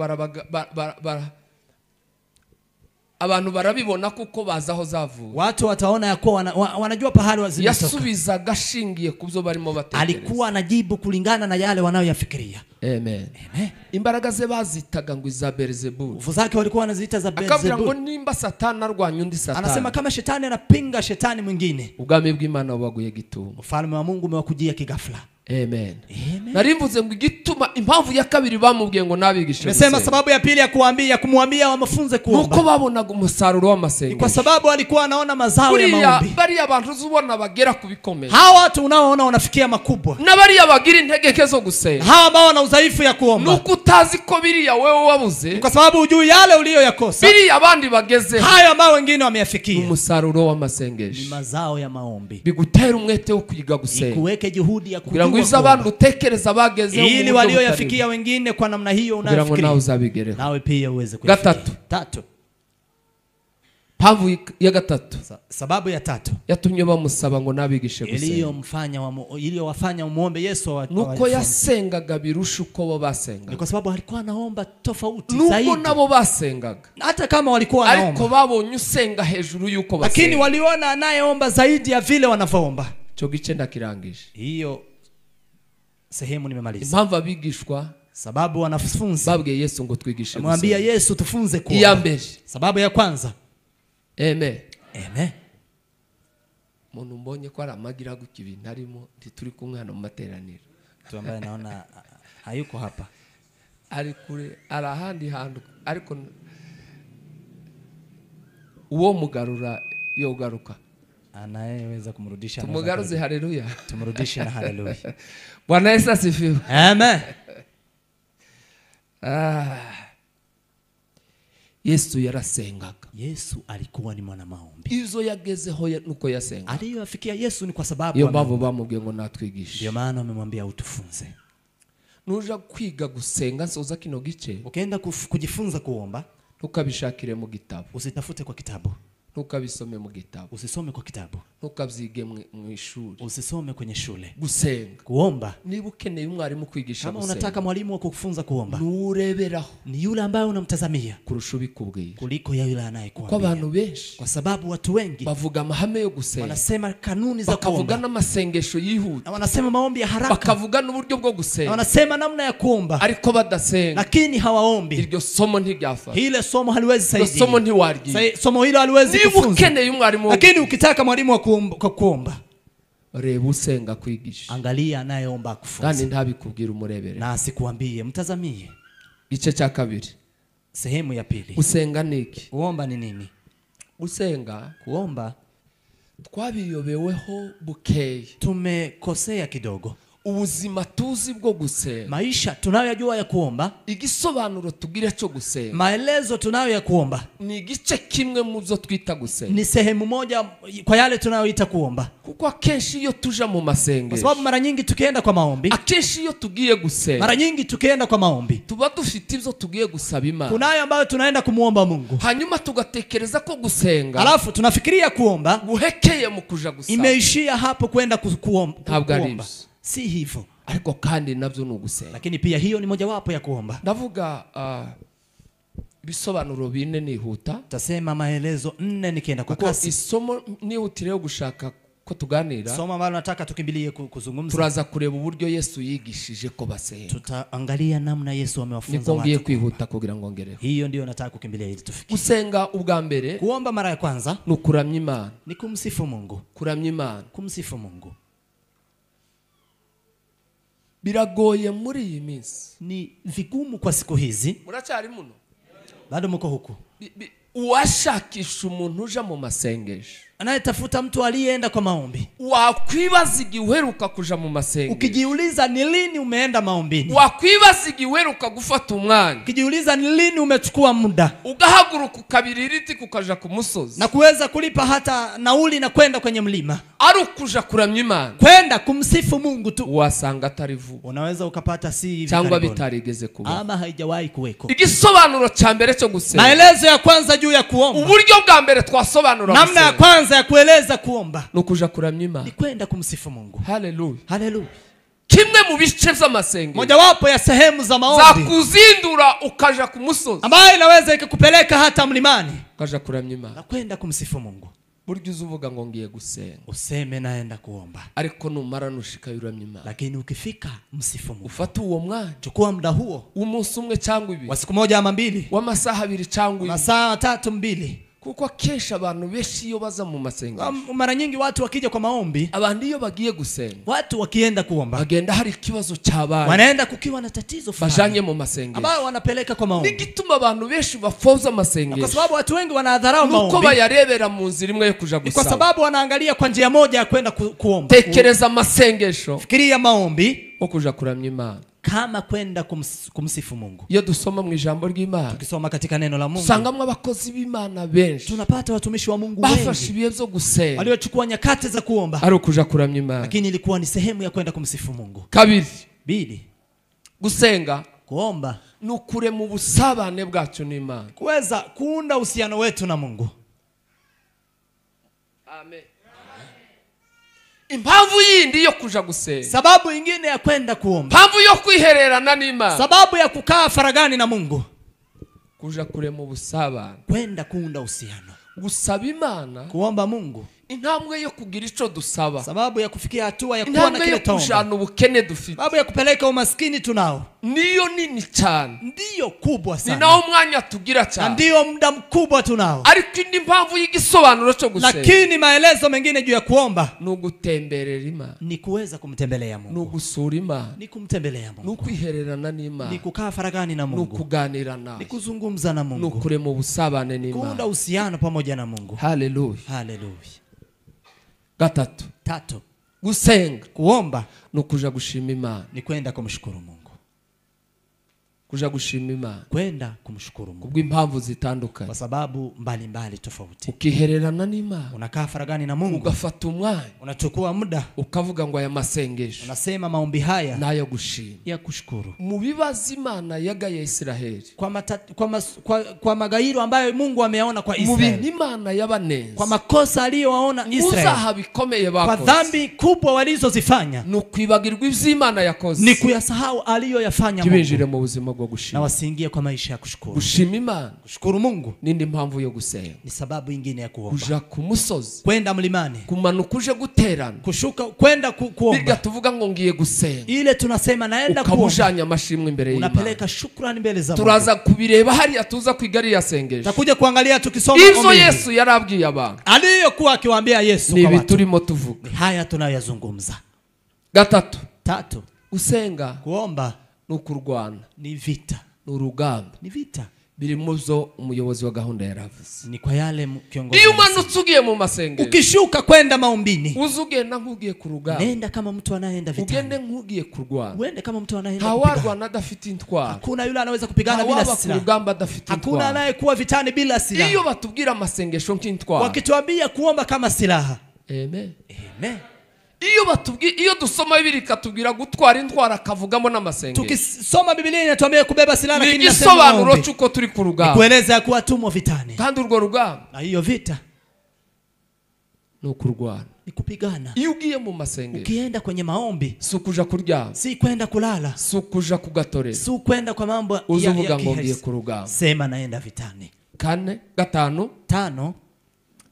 S2: abantu barabibona kuko baza aho zavuye.
S3: Watu wataona ya kuwa wanajua pahali zimetoka.
S2: Yasubizaga ashingiye kubyo barimo batekereza.
S3: Alikuwa anajibu kulingana na yale wanayoyafikiria.
S2: Amen.
S3: Amen.
S2: Imbaraga ze bazitaga ngo iza Beelzebul.
S3: Nguvu zake walikuwa wanaziita za Beelzebul.
S2: Akabwira ngo nimba Satani arwanya undi Satani.
S3: Anasema kama shetani anapinga shetani mwingine,
S2: ubwami bw'Imana bubaguye gitumo.
S3: Ufalme wa Mungu umewakujia kigafla.
S2: Amen.
S3: Amen.
S2: Narimvuze ngo igituma impamvu ya kabiri bamubwiye ngo nabigishe.
S3: Nimesema sababu ya pili ya kuambia kumwambia wamafunze kuomba.
S2: Nuko babonaga umusaruro w'amasengesho.
S3: Kwa sababu alikuwa anaona mazao ya maombi.
S2: Bariya abantu uzubona bagera kubikomeye.
S3: Hawa watu unaoona wanafikia makubwa.
S2: Na bariya bagira intege zo gusenga.
S3: Hawa ambao wana udhaifu ya kuomba.
S2: Nuko utazi ko biriya wewe wabuze.
S3: Kwa sababu hujui yale uliyoyakosa.
S2: Biriya abandi bageze.
S3: Hayo ambao wengine wameyafikia.
S2: Umusaruro w'amasengesho.
S3: Ni mazao ya maombi.
S2: Bigutera umwete wo kwiga gusenga.
S3: Ikuweke juhudi ya kujua
S2: ngo abantu utekereza bagezeho
S3: ili walioyafikia wengine kwa namna hiyo unayofikiria nawe pia uweze kuyafikia.
S2: Gatatu.
S3: Tatu.
S2: Mpamvu ya gatatu.
S3: Sababu ya tatu
S2: yatumye bamusaba ngo nabigishe gusenga,
S3: iliyowafanya umuombe Yesu
S2: nuko yasengaga birusha uko bo basengaga.
S3: Ni kwa sababu alikuwa anaomba tofauti
S2: zaidi. Nuko nabo basengaga,
S3: hata kama walikuwa wanaomba,
S2: ariko babonye usenga hejuru yuko basenga,
S3: lakini waliona anayeomba zaidi ya vile wanavyoomba.
S2: Cyo gice ndakirangije.
S3: Hiyo sehemu nimemaliza.
S2: Impamvu abigishwa,
S3: sababu wanafunzi
S2: babwiye Yesu ngo twigishe gusenga,
S3: mwambia Yesu tufunze kuomba.
S2: Iya mbere,
S3: sababu ya kwanza.
S2: Amen.
S3: Amen.
S2: Muntu mbonye ko aramagira guka ibintu arimo ntituri kumwe hano mu materaniro.
S3: Mtu ambaye naona hayuko hapa,
S2: ari kure, ari ahandi hantu, ariko uwo mugarura yogaruka,
S3: anayeweza kumrudisha
S2: tumugaruze. Haleluya,
S3: tumrudishe na haleluya.
S2: Bwana Yesu asifiwe.
S3: Amen.
S2: Yesu yarasengaga.
S3: Yesu alikuwa ni mwana maombi.
S2: Izo yagezeho nuko yasenga.
S3: Aliyofikia Yesu ni kwa sababu
S2: iyo mpamvu bamubwiye ngo natwigishe.
S3: Ndio maana amemwambia utufunze.
S2: Nuja kwiga gusenga nsoza kino gice,
S3: ukienda kujifunza kuomba,
S2: ntukabishakire mu gitabo,
S3: usitafute kwa kitabu,
S2: ntukabisome mu gitabo,
S3: usisome kwa kitabu,
S2: ntukabyige mu ishuri,
S3: usisome kwenye shule.
S2: Gusenga,
S3: kuomba,
S2: niba ukeneye umwarimu kwigisha
S3: kama
S2: gusenga,
S3: unataka mwalimu wa kukufunza kuomba,
S2: nureberaho
S3: ni yule ambaye unamtazamia
S2: kurusha ubikubwira,
S3: kuliko ya yule anayekuambia.
S2: Kwa abantu benshi,
S3: kwa sababu watu wengi
S2: bavuga amahame yo gusenga,
S3: wanasema kanuni za kuomba,
S2: bakavuga n'amasengesho yihuta,
S3: na wanasema maombi ya haraka,
S2: bakavuga n'uburyo bwo gusenga,
S3: na wanasema namna ya kuomba,
S2: ariko badasenga,
S3: lakini hawaombi.
S2: Iryo somo ntiryafasha,
S3: ile somo haliwezi saidia,
S2: iryo somo ntiwaryiga,
S3: somo hilo haliwezi kufunza.
S2: Ukeneye umwarimu,
S3: lakini ukitaka mwalimu wa kuomba,
S2: reba usenga kwigisha,
S3: angalia anayeomba kufunza,
S2: kandi ntabikubwira umurebere,
S3: na asikuambie, mtazamie.
S2: Igice cya kabiri,
S3: sehemu ya pili.
S2: Gusenga niki?
S3: Kuomba ni nini?
S2: Gusenga,
S3: kuomba
S2: twabiyobeweho bukeye,
S3: tumekosea kidogo.
S2: Ubuzima tuzi bwo gusenga,
S3: maisha tunayoyajua ya kuomba,
S2: igisobanuro tugira cyo gusenga,
S3: maelezo tunayo ya kuomba,
S2: ni igice kimwe mu byo twita gusenga,
S3: ni sehemu moja kwa yale tunayoita kuomba.
S2: Kuko akenshi iyo tuja mu masengesho,
S3: kwa sababu mara nyingi tukienda kwa maombi,
S2: akenshi iyo tugiye gusenga,
S3: mara nyingi tukienda kwa maombi,
S2: tuba dufite ibyo tugiye gusaba Imana,
S3: kunayo ambayo tunaenda kumuomba Mungu,
S2: hanyuma tugatekereza ko gusenga,
S3: alafu tunafikiria kuomba
S2: guhekeye mu kuja gusaba,
S3: imeishia hapo kwenda kuomba.
S2: Ntabwo ari ibyo.
S3: Si hivyo.
S2: Ariko kandi nabyo ni ugusenga,
S3: lakini pia hiyo ni mojawapo ya kuomba.
S2: Ndavuga ibisobanuro bine nihuta.
S3: Tasema maelezo 4 nikienda kwa kasi.
S2: Isomo nihutire gushaka ko tuganira,
S3: somo ambalo nataka tukimbilie kuzungumza,
S2: turaza kureba uburyo Yesu yigishije ko basenga,
S3: tutaangalia namna Yesu amewafunza
S2: watu.
S3: Niko
S2: ngiye kwihuta kugira ngo ngereho.
S3: Hiyo ndio nataka kukimbilia ili tufikie.
S2: Gusenga ubwa mbere,
S3: kuomba mara ya kwanza,
S2: ni ukuramya Imana,
S3: ni kumsifu Mungu.
S2: Kuramya Imana,
S3: kumsifu Mungu.
S2: Biragoye muri iyi minsi,
S3: ni vigumu kwa siku hizi.
S2: Muracyari muno?
S3: Bado mko huku.
S2: Uwashakisha umuntu uja mu masengesho,
S3: anayetafuta mtu aliyeenda kwa maombi,
S2: wakwibaza igihe uheruka kuja mu masengesho,
S3: ukijiuliza ni lini umeenda maombini,
S2: wakwibaza igihe uheruka gufata umwanya,
S3: ukijiuliza ni lini umechukua muda,
S2: ugahaguruka ukabirira iti kukaja ku musozi,
S3: na kuweza kulipa hata nauli na kwenda kwenye mlima,
S2: ari ukuja kuramya Imana,
S3: kwenda kumsifu Mungu tu,
S2: wasanga atari vuba,
S3: unaweza ukapata si hivi
S2: cyangwa bitarigeze kuba,
S3: ama haijawahi kuweko.
S2: Igisobanuro cha mbere cyo gusenga,
S3: maelezo ya kwanza juu ya kuomba,
S2: uburyo bwa mbere twasobanura
S3: namna ya kwanza ya kueleza kuomba,
S2: ni ukuja kuramya Imana,
S3: ni kwenda kumsifu Mungu.
S2: Haleluya,
S3: haleluya.
S2: Kimwe mu bice by'amasengesho,
S3: mojawapo ya sehemu za maombi,
S2: zakuzindura ukaja ku musozi,
S3: ambayo inaweza ikakupeleka hata mlimani,
S2: ukaja kuramya Imana
S3: na kwenda kumsifu Mungu.
S2: Buryo uzuvuga ngo ngiye gusenga,
S3: useme naenda kuomba,
S2: ariko numara nushika uramya Imana,
S3: lakini ukifika msifu Mungu.
S2: Ufate uwo mwanya,
S3: chukua muda huo,
S2: umunsi umwe cyangwa ibiri,
S3: wa siku moja ama mbili,
S2: wa masaha abiri cyangwa ibiri,
S3: masaa 3 2.
S2: Kuko akenshi abantu benshi iyo baza mu masengesho,
S3: mara nyingi watu wakija kwa maombi,
S2: abantu iyo bagiye gusenga,
S3: watu wakienda kuomba,
S2: bagenda hari ikibazo cyabaye,
S3: wanaenda kukiwa na tatizo fulani,
S2: bajanye mu masengesho,
S3: ambao wanapeleka kwa maombi.
S2: Nigituma abantu benshi bafoza amasengesho,
S3: kwa sababu watu wengi wanadharau maombi,
S2: nuko bayarebera mu nzira imwe yo kuja gusaba,
S3: kwa sababu wanaangalia kwa njia moja ya kwenda kuomba.
S2: Tekereza amasengesho,
S3: fikiria maombi
S2: nko kuja kuramya Imana,
S3: kama kwenda kumsifu Mungu.
S2: Iyo dusoma mu ijambo ry'Imana,
S3: tukisoma katika neno la Mungu,
S2: usangamo abakozi b'Imana benshi,
S3: tunapata watumishi wa Mungu wengi
S2: bafashe ibihe byo gusenga,
S3: waliochukua nyakati za kuomba,
S2: ari ukuja kuramya Imana,
S3: lakini ilikuwa ni sehemu ya kwenda kumsifu Mungu.
S2: Kabiri,
S3: bili,
S2: gusenga,
S3: kuomba
S2: ni ukurema ubusabane bwacu n'Imana,
S3: kuweza kuunda uhusiano wetu na Mungu.
S2: Amen. Impamvu yindi yo kuja gusenga,
S3: Sababu ingine ya kwenda kuomba,
S2: impamvu yo kwihererana n'Imana,
S3: sababu ya kukaa faragani na Mungu,
S2: kuja kurema ubusabane,
S3: kwenda kuunda uhusiano,
S2: gusaba Imana,
S3: kuomba Mungu,
S2: intambwe yo kugira ico dusaba,
S3: sababu ya kufikia hatua ya kuwa na
S2: intambwe
S3: kile
S2: yo
S3: tuomba,
S2: kujana ubukene dufite,
S3: sababu ya kupeleka umaskini tunao,
S2: niyo nini cyane,
S3: ndiyo kubwa
S2: ni
S3: sana,
S2: nawo mwanya tugira
S3: na
S2: cyane,
S3: ndiyo muda mkubwa tunao.
S2: Ariko indi mpamvu y'igisobanuro cyo gusenga,
S3: Lakini maelezo mengine juu ya kuomba
S2: ni ugutemberera Imana,
S3: ni kuweza kumtembelea
S2: ni
S3: Mungu,
S2: ugusura Imana,
S3: ni kumtembelea
S2: ni
S3: Mungu,
S2: ukwihererana n'Imana,
S3: ni kukaa faragani na
S2: ni
S3: Mungu,
S2: ukuganira naye,
S3: ni kuzungumza na
S2: ni
S3: Mungu,
S2: ukurema ubusabane
S3: kuunda
S2: n'Imana.
S3: uhusiano pamoja na Mungu.
S2: Haleluya.
S3: Haleluya.
S2: Gatatu,
S3: Tatu,
S2: gusenga
S3: kuomba
S2: ni ukuja gushima Imana,
S3: ni kwenda kumshukuru Mungu,
S2: kuja gushima Imana
S3: kwenda kumshukuru Mungu
S2: kubw'impamvu zitandukanye,
S3: kwa sababu mbalimbali tofauti.
S2: Ukihererana n'Imana,
S3: Unakaa faragani na Mungu,
S2: ugafata umwanya,
S3: unachukua muda,
S2: ukavuga ngo aya masengesho
S3: unasema maombi haya
S2: nayo gushima.
S3: ya kushukuru
S2: Mu bibazo Imana yagaye Israeli,
S3: kwa magairo ambayo Mungu ameyaona kwa
S2: mu bintu
S3: Israeli,
S2: Imana yabanenze,
S3: kwa makosa aliyowaona Israeli,
S2: muzaha bikomeye
S3: kwa
S2: bakoze,
S3: dhambi kubwa walizozifanya,
S2: ni ukwibagirwa ivy'Imana yakoze,
S3: ni kuyasahau aliyoyafanya Mungu,
S2: ntibinjire mu buzima bwo
S3: na
S2: gushima.
S3: wasiingie kwa maisha ya kushukuru.
S2: Gushima Imana
S3: Kushukuru Mungu
S2: n'indi mpamvu yo gusenga.
S3: ni sababu ingine ya kuomba.
S2: Kuja ku musozi,
S3: Kwenda mlimani,
S2: kumanuka uje guterana,
S3: kushuka kwenda kuomba,
S2: birya tuvuga ngo ngiye gusenga,
S3: ile tunasema naenda kuomba,
S2: ukabujanya amashimwe imbere y'Imana.
S3: unapeleka shukrani mbele za Mungu.
S2: Turaza kubireba hariya tuza kwiga ariya sengesho,
S3: Takuja kuangalia tukisoma
S2: ivyo
S3: ombi hili.
S2: Yesu yarabwiye abantu
S3: aliyokuwa akiwaambia Yesu
S2: ni
S3: kwa
S2: ibi
S3: watu,
S2: turimo tuvuga.
S3: ni haya tunayoyazungumza.
S2: Gatatu,
S3: Tatu,
S2: gusenga
S3: kuomba
S2: ni ukurwana,
S3: ni vita,
S2: ni urugamba,
S3: ni vita,
S2: biri mu byo umuyobozi wa gahunda yaravuze.
S3: ni kwa yale kiongozi
S2: Iyo
S3: anasema.
S2: umanutse ugiye mu masengesho,
S3: Ukishuka kwenda maombini,
S2: uze ugenda nk'ugiye ku rugamba,
S3: nenda kama mtu anayeenda
S2: ugende
S3: vitani,
S2: nk'ugiye kurwana.
S3: uende kama mtu anayeenda kupigana.
S2: Ntawarwana adafite intwaro,
S3: Hakuna yule anaweza kupigana bila
S2: ntawaba ku
S3: silaha,
S2: rugamba adafite
S3: hakuna
S2: intwaro.
S3: anayekuwa vitani bila
S2: Iyo
S3: silaha.
S2: batubwira amasengesho nk'intwaro,
S3: Wakituambia kuomba kama silaha,
S2: amen.
S3: amen.
S2: Iyo dusoma Bibiliya ikatubwira gutwara intwaro akavugamo n'amasengesho,
S3: Tukisoma Biblia inatuambia kubeba silaha,
S2: ni
S3: lakini inasema
S2: igisobanuro
S3: maombi,
S2: cy'uko turi ku rugamba,
S3: kueleza ya kuwa tumo vitani,
S2: kandi urwo rugamba
S3: na hiyo vita
S2: ni ukurwana.
S3: ni kupigana.
S2: Iyo ugiye mu masengesho,
S3: Ukienda kwenye maombi,
S2: si ukuja kuryama,
S3: si kwenda kulala,
S2: si ukuja kugatorera,
S3: si kwenda kwa mambo
S2: uze
S3: ya,
S2: uvuga
S3: ya
S2: ngo ngiye
S3: kiherisi.
S2: ku rugamba.
S3: Sema naenda vitani.
S2: Kane, gatanu,
S3: Tano,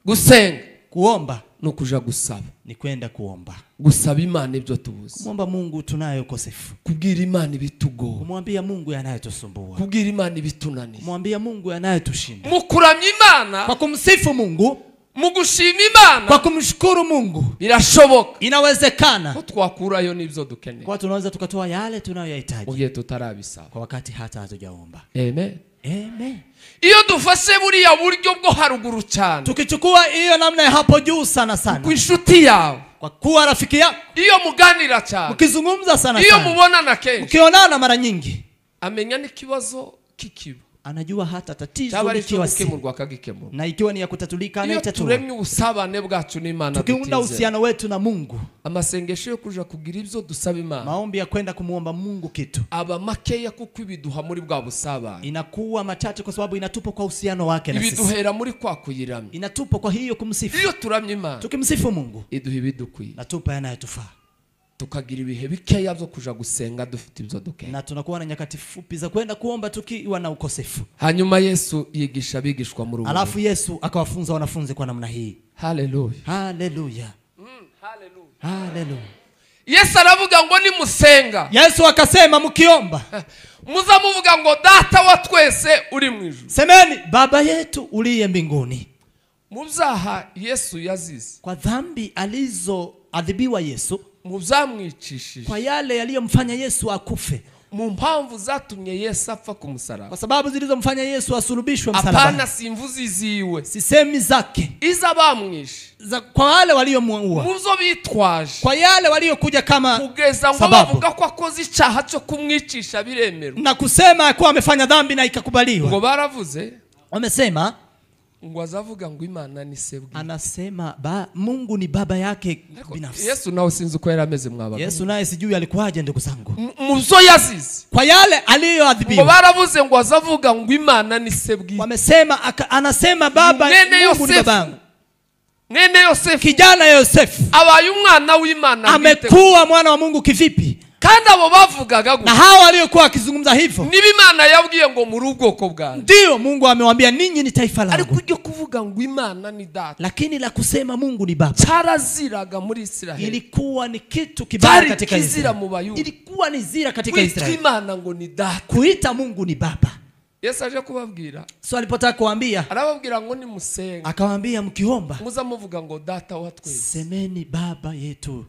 S2: gusenga
S3: kuomba
S2: ni ukuja gusaba,
S3: ni kwenda kuomba,
S2: gusaba Imana ibyo tubuze,
S3: kumwomba Mungu tunayo ukosefu,
S2: kubwira Imana ibitugora,
S3: kumwambia Mungu yanayotusumbua,
S2: kubwira Imana ibitunaniye.
S3: kumwambia Mungu yanayotushinda,
S2: Mu kuramya Imana,
S3: kwa kumsifu Mungu,
S2: mu gushima Imana,
S3: kwa kumshukuru Mungu,
S2: birashoboka
S3: inawezekana
S2: ko twakurayo n'ibyo dukeneye
S3: kwa tunaweza tukatoa yale
S2: mu
S3: tunayoyahitaji
S2: gihe tutarabisaba.
S3: kwa wakati hata hatujaomba.
S2: Amen.
S3: Amen.
S2: Iyo dufashe buriya buryo bwo haruguru cyane,
S3: Tukichukua hiyo namna ya hapo juu sana sana,
S2: ku inshuti yawe,
S3: kwa kuwa rafiki yako,
S2: iyo muganira cyane,
S3: mkizungumza sana
S2: iyo
S3: sana,
S2: mubonana kenshi,
S3: mkionana mara nyingi,
S2: amenya n'ikibazo kikiba,
S3: anajua hata tatizo
S2: cyaba ari icyo
S3: likiwa si
S2: gukemurwa akagikemura.
S3: na ikiwa ni ya kutatulika
S2: Iyo
S3: anaitatua.
S2: turemye ubusabane bwacu n'Imana,
S3: Tukiunda
S2: dutizera,
S3: uhusiano wetu na Mungu,
S2: amasengesho yo kuja kugira ibyo dusaba Imana
S3: maombi ya kwenda kumuomba Mungu kitu
S2: aba makeya, kuko ibiduha muri bwa busabane,
S3: inakuwa machache, kwa sababu inatupa kwa uhusiano wake na sisi,
S2: ibiduhera muri kwa kuyiramya.
S3: inatupa kwa hiyo kumsifu.
S2: Iyo turamye Imana,
S3: Tukimsifu Mungu
S2: iduha ibidukwiye,
S3: natupa yanayotufaa,
S2: tukagira ibihe bikeya byo kuja gusenga dufite ibyo dukeneye,
S3: na tunakuwa na nyakati fupi za kwenda kuomba tukiwa na ukosefu.
S2: Hanyuma Yesu yigisha abigishwa muri ubu.
S3: Alafu Yesu akawafunza wanafunzi kwa namna hii.
S2: Haleluya.
S3: Haleluya, haleluya.
S2: Yesu aravuga ngo nimusenga,
S3: Yesu akasema mkiomba,
S2: muza muvuga ngo Data wa twese uri mu ijuru.
S3: semeni Baba yetu uliye mbinguni.
S2: Mu byaha Yesu yazize,
S3: Kwa dhambi alizoadhibiwa Yesu,
S2: mu byamwicishije,
S3: kwa yale yaliyomfanya Yesu akufe,
S2: mu mpamvu zatumye Yesu apfa ku musaraba,
S3: kwa sababu zilizomfanya Yesu asulubishwe
S2: apana
S3: msalabani,
S2: simvuzi ziwe,
S3: sisemi zake
S2: iza bamwishe,
S3: za, kwa wale waliomuua,
S2: mu byo bitwaje,
S3: kwa yale waliokuja kama
S2: kugeza ngo
S3: sababu
S2: bavuga ko akoze icyaha cyo kumwicisha biremerwa,
S3: na kusema kuwa amefanya dhambi na ikakubaliwa.
S2: ngo baravuze
S3: Wamesema
S2: ngo azavuga ngo Imana ni se bwite.
S3: anasema Mungu ni baba yake binafsi.
S2: Yesu nawe sinzi uko yari ameze mwabaga.
S3: Yesu naye sijui alikuwaje ndugu zangu,
S2: Mu byo yazize,
S3: kwa yale
S2: ngo
S3: aliyoadhibiwa
S2: baravuze ngo azavuga ngo Imana ni se bwite.
S3: wamesema anasema baba
S2: Mwene
S3: Mungu ni
S2: Yosefu
S3: babangu.
S2: Mwene Yosefu,
S3: kijana Yosefu,
S2: abaye umwana w'Imana,
S3: amekuwa mwana wa Mungu kivipi?
S2: Kandi abo bavugaga
S3: na hawa waliokuwa wakizungumza hivyo,
S2: niba Imana yabwiye ngo muri ubwoko bwanjye,
S3: ndio Mungu amewaambia ninyi ni taifa langu.
S2: Ariko iryo kuvuga ngo Imana ni data,
S3: lakini la kusema Mungu ni baba,
S2: cyaraziraga muri Israeli.
S3: Ilikuwa ni kitu kibaya katika Israeli, ilikuwa ni zira katika Israeli,
S2: Imana ngo ni data,
S3: kuita Mungu ni baba.
S2: Yesu aje kubabwira,
S3: so alipotaka kuambia,
S2: arababwira ngo ni musenga,
S3: akawaambia mkiomba
S2: muzamuvuga ngo data wa twese,
S3: semeni baba yetu.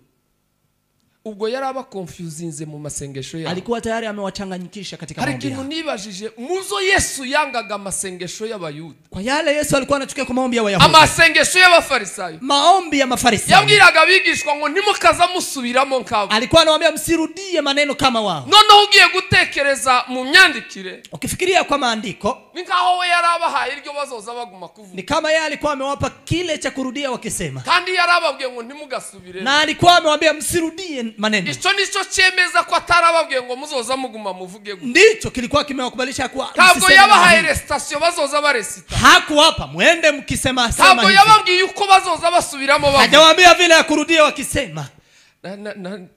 S2: Ubwo yaraba confusinze mu masengesho yabo,
S3: alikuwa tayari amewachanganyikisha katika maombi.
S2: Hari ikintu nibajije muzo Yesu yangaga amasengesho y'Abayuda,
S3: kwa yale Yesu alikuwa anachukia kwa maombi ya Wayahudi,
S2: amasengesho y'Abafarisayo,
S3: maombi ya Mafarisayo.
S2: Yabwiraga abigishwa ngo ntimukaza musubiramo nkabo,
S3: alikuwa anawaambia msirudie maneno kama wao.
S2: Noneho ugiye gutekereza mu myandikire,
S3: ukifikiria kwa maandiko,
S2: ni nkaho we yarabahaye iryo bazoza baguma kuvuga,
S3: ni kama yeye alikuwa amewapa kile cha kurudia wakisema,
S2: kandi yarababwiye ngo ntimugasubire,
S3: na alikuwa amewaambia msirudie maneno.
S2: Ico nico cyemeza ko atarababwiye ngo muzoza muguma muvuge.
S3: Ndicho kilikuwa kimewakubalisha kuwa
S2: ntabwo yabahaye recitation bazoza baresita,
S3: hakuwapa muende mkisema sema.
S2: Ntabwo yababwiye uko bazoza basubiramo bavuga,
S3: hajawaambia vile ya kurudia wakisema.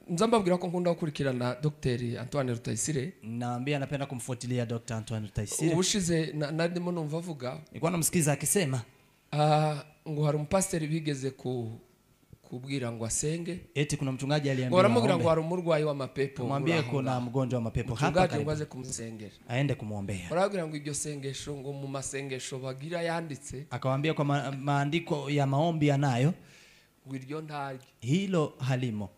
S2: Nzambabwira ko nkunda gukurikirana Dr. Antoine Rutayisire.
S3: Naambia napenda kumfuatilia Dr. Antoine Rutayisire.
S2: Ubushize narimo numva avuga,
S3: nilikuwa namsikiza akisema
S2: ngo hari umupasiteri bigeze kubwira ngo asenge,
S3: eti kuna mchungaji aliambiwa,
S2: baramubwira ngo hari umurwayi wa mapepo,
S3: mwambie kuna mgonjwa wa mapepo hapa
S2: karibu, ngo aze kumusengera,
S3: aende kumuombea.
S2: Barabwira ngo iryo sengesho ngo mu masengesho bagira yanditse,
S3: akawaambia kwa maandiko ya maombi yanayo,
S2: ngo iryo ntaryo,
S3: hilo halimo,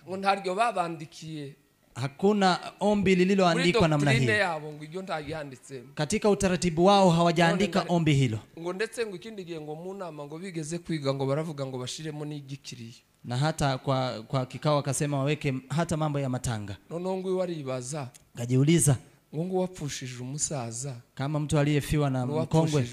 S2: ngo ntaryo babandikiye,
S3: hakuna ombi lililoandikwa namna hii
S2: yabo, ngo iryo ntaryanditse
S3: katika utaratibu wao, hawajaandika ombi hilo.
S2: Ngo ndetse ngo ikindi gihe ngo mu nama ngo bigeze kwiga ngo baravuga ngo bashiremo n'igikiriyo,
S3: na hata kwa kikao akasema waweke hata mambo ya matanga.
S2: Noneho ngo waribaza,
S3: kajiuliza
S2: ngo wapfushije umusaza,
S3: kama mtu aliyefiwa na mkongwe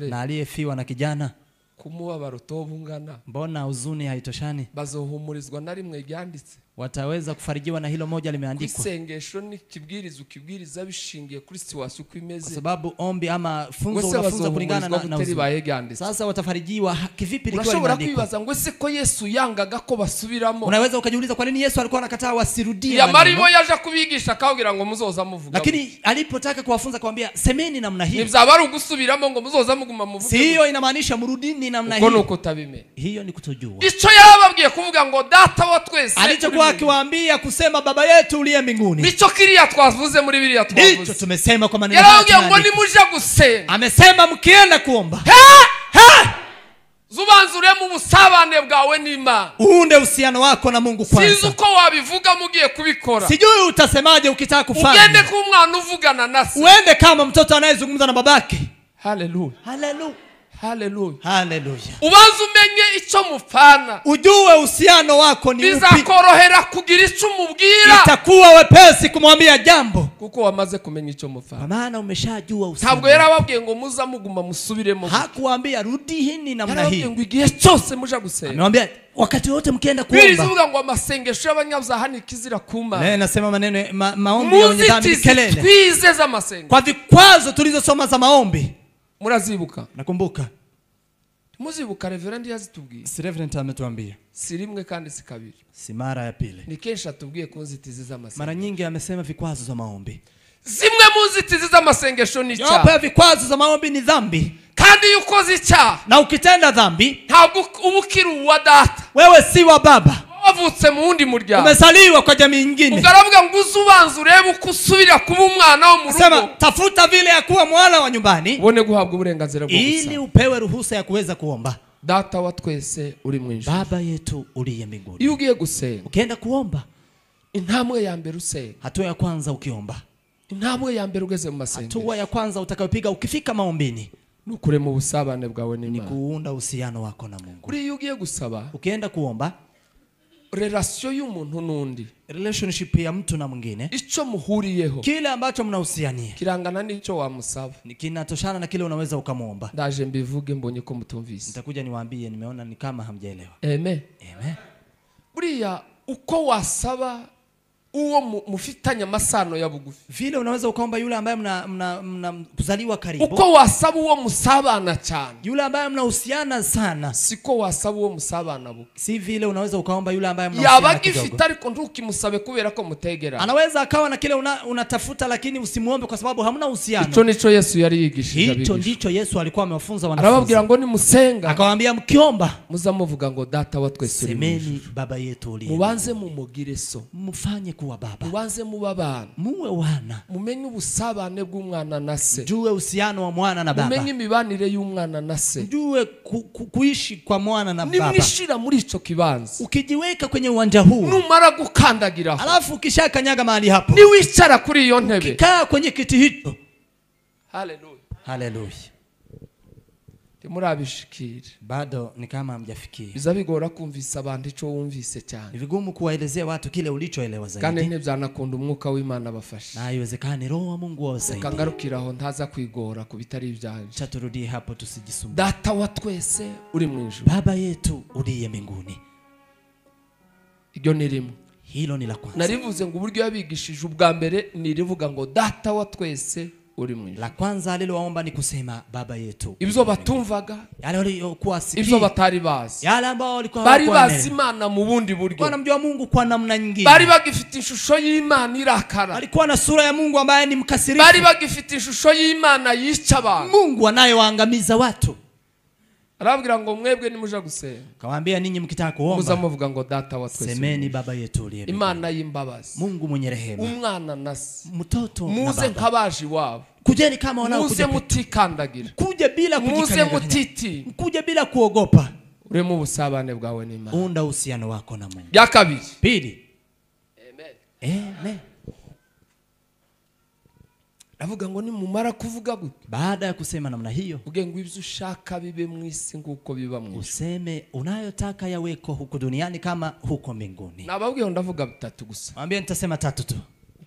S3: na aliyefiwa na kijana,
S2: kumubabaro tobungana,
S3: mbona huzuni haitoshani?
S2: Bazohumurizwa na rimwe ryanditse,
S3: wataweza kufarijiwa na hilo moja limeandikwa.
S2: Isengesho ni kibwiriza ukibwiriza bishingiye kuri situation uko imeze,
S3: kwa sababu ombi ama funzo unafunza kulingana na huzuni. Sasa watafarijiwa kivipi likiwa limeandikwa?
S2: Unashobora kwibaza ngo ese ko Yesu yangaga ko basubiramo?
S3: Unaweza ukajiuliza kwa nini Yesu alikuwa anakataa wasirudie
S2: maneno? Yamaribo yaje kubigisha akabwira ngo muzoza muvuga,
S3: lakini alipotaka kuwafunza akamwambia semeni namna hii.
S2: Ntibyaba ari ugusubiramo ngo muzoza muguma muvuge,
S3: sio inamaanisha mrudini namna hii.
S2: Uko nuko tabime,
S3: hiyo ni kutojua.
S2: Ico yarababwiye kuvuga ngo data wa twese,
S3: alichokuwa akiwaambia kusema baba yetu uliye mbinguni,
S2: nico kiriya twavuze muri biriya twavuze,
S3: ndicho tumesema kwa maneno.
S2: Yarababwiye ngo nimuje gusenga,
S3: amesema mkienda kuomba,
S2: zubanzure mu busabane bwawe n'Imana,
S3: uunde uhusiano wako na Mungu kwanza.
S2: Sinzi uko wabivuga mugiye kubikora,
S3: sijui utasemaje ukitaka kufanya.
S2: Ugende ku mwana uvugana na se,
S3: uende kama mtoto anayezungumza na babake.
S2: Haleluya,
S3: haleluya,
S2: haleluya,
S3: haleluya.
S2: Ubanze umenye icyo mupfana,
S3: ujue uhusiano wako ni upi,
S2: bizakorohera kugira icyo umubwira,
S3: itakuwa wepesi kumwambia jambo,
S2: kuko wamaze kumenya icyo mupfana,
S3: maana umeshajua uhusiano.
S2: Ntabwo yarababwiye ngo muza muguma musubiremo,
S3: hakuambia rudihini namna hii,
S2: yarababwiye ngo igihe cyose muja gusenga,
S3: amewambia wakati wote mkienda kuomba.
S2: Bivuga ngo amasengesho y'abanyabyaha ni kizira kuma.
S3: Leo nasema maneno maombi ya wenye dhambi ni kelele,
S2: twize za masengesho,
S3: kwa vikwazo tulizosoma za maombi.
S2: Murazibuka?
S3: Nakumbuka.
S2: Muzibuka Reverend yazitubwiye.
S3: Si Reverend ametuambia.
S2: Si rimwe kandi si kabiri.
S3: Si mara ya pili.
S2: Ni kenshi atubwiye ku nzitizi z'amasengesho.
S3: Mara nyingi amesema vikwazo za maombi.
S2: Zimwe mu nzitizi z'amasengesho ni icyaha.
S3: Yapo ya vikwazo za maombi ni dhambi.
S2: Kandi iyo ukoze icyaha,
S3: na ukitenda dhambi,
S2: ntabwo uba ukiri uwa data.
S3: Wewe si wa baba.
S2: Wavutse mu wundi muryango.
S3: Umezaliwa kwa jamii nyingine.
S2: Ugaravuga ngo uzubanza urebe uko usubira kuba umwana wo mu rugo.
S3: Sema tafuta vile ya kuwa mwana wa nyumbani,
S2: ubone guhabwa uburenganzira bwo gusaba,
S3: ili upewe ruhusa ya kuweza kuomba.
S2: Data wa twese uri mu ijuru,
S3: baba yetu uliye mbinguni.
S2: Iyo ugiye gusenga,
S3: ukienda kuomba,
S2: intambwe ya mbere usenga,
S3: hatua ya kwanza ukiomba,
S2: intambwe ya mbere ugeze mu masengesho,
S3: hatua ya kwanza utakayopiga ukifika maombini,
S2: nukure mu busabane bwawe n'Imana,
S3: ni kuunda uhusiano wako na Mungu.
S2: Kuri iyo ugiye gusaba,
S3: ukienda kuomba,
S2: relation y'umuntu n'undi,
S3: relationship ya mtu na mwingine,
S2: icyo muhuriyeho,
S3: kile ambacho mnahusiania,
S2: kirangana n'icyo wamusaba,
S3: kinatoshana na kile unaweza ukamuomba.
S2: Ndaje mbivuge mbonye ko mutumvise,
S3: nitakuja niwaambie, nimeona ni kama hamjaelewa.
S2: Amen,
S3: amen.
S2: Buriya uko wasaba uwo mufitanye amasano ya bugufi,
S3: vile unaweza ukaomba yule ambaye mna kuzaliwa karibu,
S2: uko wasaba uwo musabana cyane,
S3: yule ambaye mnahusiana sana,
S2: siko wasaba uwo musabana buke.
S3: Si vile unaweza ukaomba yule ambaye mnahusiana kidogo.
S2: Yaba gifite ariko ntukimusabe kubera ko mutegera.
S3: Anaweza akawa na kile unatafuta lakini usimuombe kwa sababu hamna uhusiano.
S2: Ico nico Yesu yari yigishije abigishwa.
S3: Hicho ndicho Yesu alikuwa amewafunza wanafunzi.
S2: Arababwira ngo nimusenga,
S3: akawaambia mkiomba
S2: muzamuvuga ngo data wa twese uri mu ijuru,
S3: semeni baba yetu uliye,
S2: mubanze mumugire so,
S3: mufanye kuwa baba,
S2: mubanze muba abana,
S3: muwe wana,
S2: mumenye ubusabane bw'umwana na se,
S3: jue uhusiano wa mwana na baba,
S2: mumenye imibanire y'umwana na se,
S3: jue kuishi kwa mwana na baba.
S2: Nimwishira muri ico kibanza,
S3: ukijiweka kwenye uwanja huu,
S2: numara gukandagira,
S3: alafu ukishakanyaga mahali hapo,
S2: niwicara kuri iyo ntebe,
S3: kaa kwenye kiti hicho.
S2: Haleluya,
S3: haleluya.
S2: Murabishikira
S3: bado ni kama hamjafikia.
S2: Biza bigora kumvisa abantu ico wumvise cyane.
S3: Ni vigumu kuwaelezea watu kile ulichoelewa zaidi.
S2: Kandi ntibyanakunda umwuka w'Imana bafashe.
S3: Na haiwezekani roho wa Mungu awasaidie.
S2: Kangarukiraho ntaza kwigora kubitari ibyanje.
S3: Cha turudie hapo tusijisumbue.
S2: Data wa twese uri mu ijuru,
S3: baba yetu uliye mbinguni.
S2: Iryo ni rimwe.
S3: Hilo ni la kwanza.
S2: Narivuze ngo uburyo yabigishije ubwa mbere nirivuga ngo data wa twese uri mu ijuru.
S3: La kwanza alilowaomba ni kusema baba yetu.
S2: Ibyo batumvaga,
S3: yale waliokuwa sikii,
S2: ibyo batari bazi,
S3: yale ambao walikuwa
S2: bari bazi Imana mu bundi buryo,
S3: wanamjua Mungu kwa namna nyingine,
S2: bari bagifite ishusho y'Imana irakara,
S3: alikuwa na sura ya Mungu ambaye ni mkasirifu,
S2: bari bagifite ishusho y'Imana yica abantu,
S3: Mungu anayewaangamiza watu.
S2: Arababwira ngo mwebwe nimuja gusenga,
S3: kawaambia ninyi mkitaka kuomba
S2: muzamuvuga ngo data wa twese,
S3: semeni baba yetu uliye,
S2: Imana y'imbabazi,
S3: Mungu mwenye rehema,
S2: umwana na se,
S3: mtoto na
S2: muze
S3: baba,
S2: nkabaje iwabo,
S3: kujeni kama wanaokuja,
S2: muze mutikandagira,
S3: kuje bila
S2: muze
S3: kujikanyaga,
S2: mutiti,
S3: kuje bila kuogopa.
S2: Uremo ubusabane bwawe n'Imana,
S3: unda uhusiano wako na Mungu.
S2: Ya kabiri,
S3: pili.
S2: Amen,
S3: amen.
S2: Avuga ngo nimumara kuvuga gutyo,
S3: baada ya kusema namna hiyo,
S2: uge ngo ibyo ushaka bibe mu isi nguko biba mu ijuru,
S3: useme unayotaka yaweko huku duniani kama huko mbinguni.
S2: Nababwiye ndavuga bitatu gusa.
S3: Mwambie nitasema tatu tu,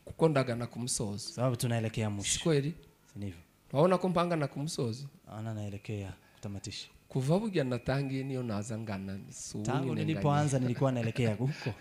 S2: kuko ndagana kumusozo,
S3: sababu tunaelekea mwisho.
S2: Kweli?
S3: Si ndivyo?
S2: Waona ko mpanga na kumusozo?
S3: Ana naelekea kutamatisha.
S2: Kuva burya natangiye niyo naza ngana,
S3: tangu nilipoanza nilikuwa naelekea huko.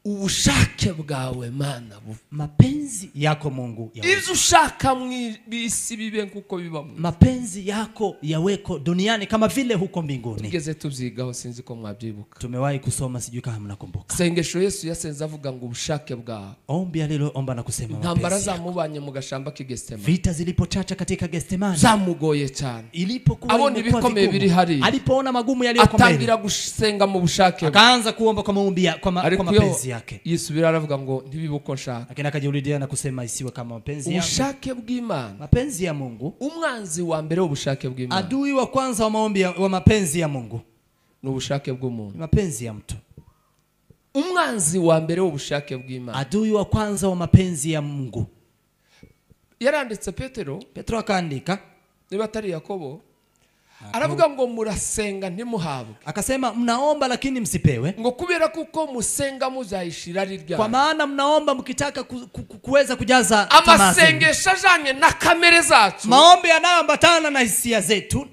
S2: Ubushake bwawe Mana,
S3: mapenzi yako Mungu yawe,
S2: ibyo ushaka mu isi bibe nkuko biba mu,
S3: mapenzi yako yaweko duniani kama vile huko mbinguni.
S2: Tugeze tubyigaho, sinzi ko mwabyibuka.
S3: Tumewahi kusoma, sijui kama mnakumbuka.
S2: Sengesho Yesu yasenze avuga ngo ubushake bwawe,
S3: ombi aliloomba na kusema
S2: intambara zamubanye mu gashamba k'igestemani,
S3: vita zilipochacha katika Getsemani,
S2: zamugoye cyane,
S3: ilipokuwa
S2: abona ibikomeye biri hari,
S3: alipoona magumu yaliyokomeye,
S2: atangira gusenga mu bushake,
S3: akaanza kuomba kwa maombi, kwa mapenzi yake.
S2: Yisubira aravuga ngo ntibibuko nshaka,
S3: lakini akajirudia na kusema isiwe kama mapenzi yangu.
S2: Ubushake bw'Imana,
S3: mapenzi ya Mungu,
S2: umwanzi wa mbere w'ubushake bw'Imana,
S3: adui wa kwanza wa maombi wa mapenzi ya Mungu
S2: ni ubushake bw'umuntu,
S3: mapenzi ya mtu.
S2: Umwanzi wa mbere w'ubushake bw'Imana,
S3: adui wa kwanza wa mapenzi ya Mungu.
S2: Yaranditse Petero,
S3: Petro akaandika,
S2: niba atari Yakobo, aravuga ngo murasenga ntimuhabwe,
S3: akasema mnaomba lakini msipewe,
S2: ngo kubera kuko musenga muzayishira ari ryanyu,
S3: kwa maana mnaomba mkitaka kuweza kujaza tamaa.
S2: Amasengesho ajanye na kamere zacu,
S3: maombi yanayoambatana na hisia zetu,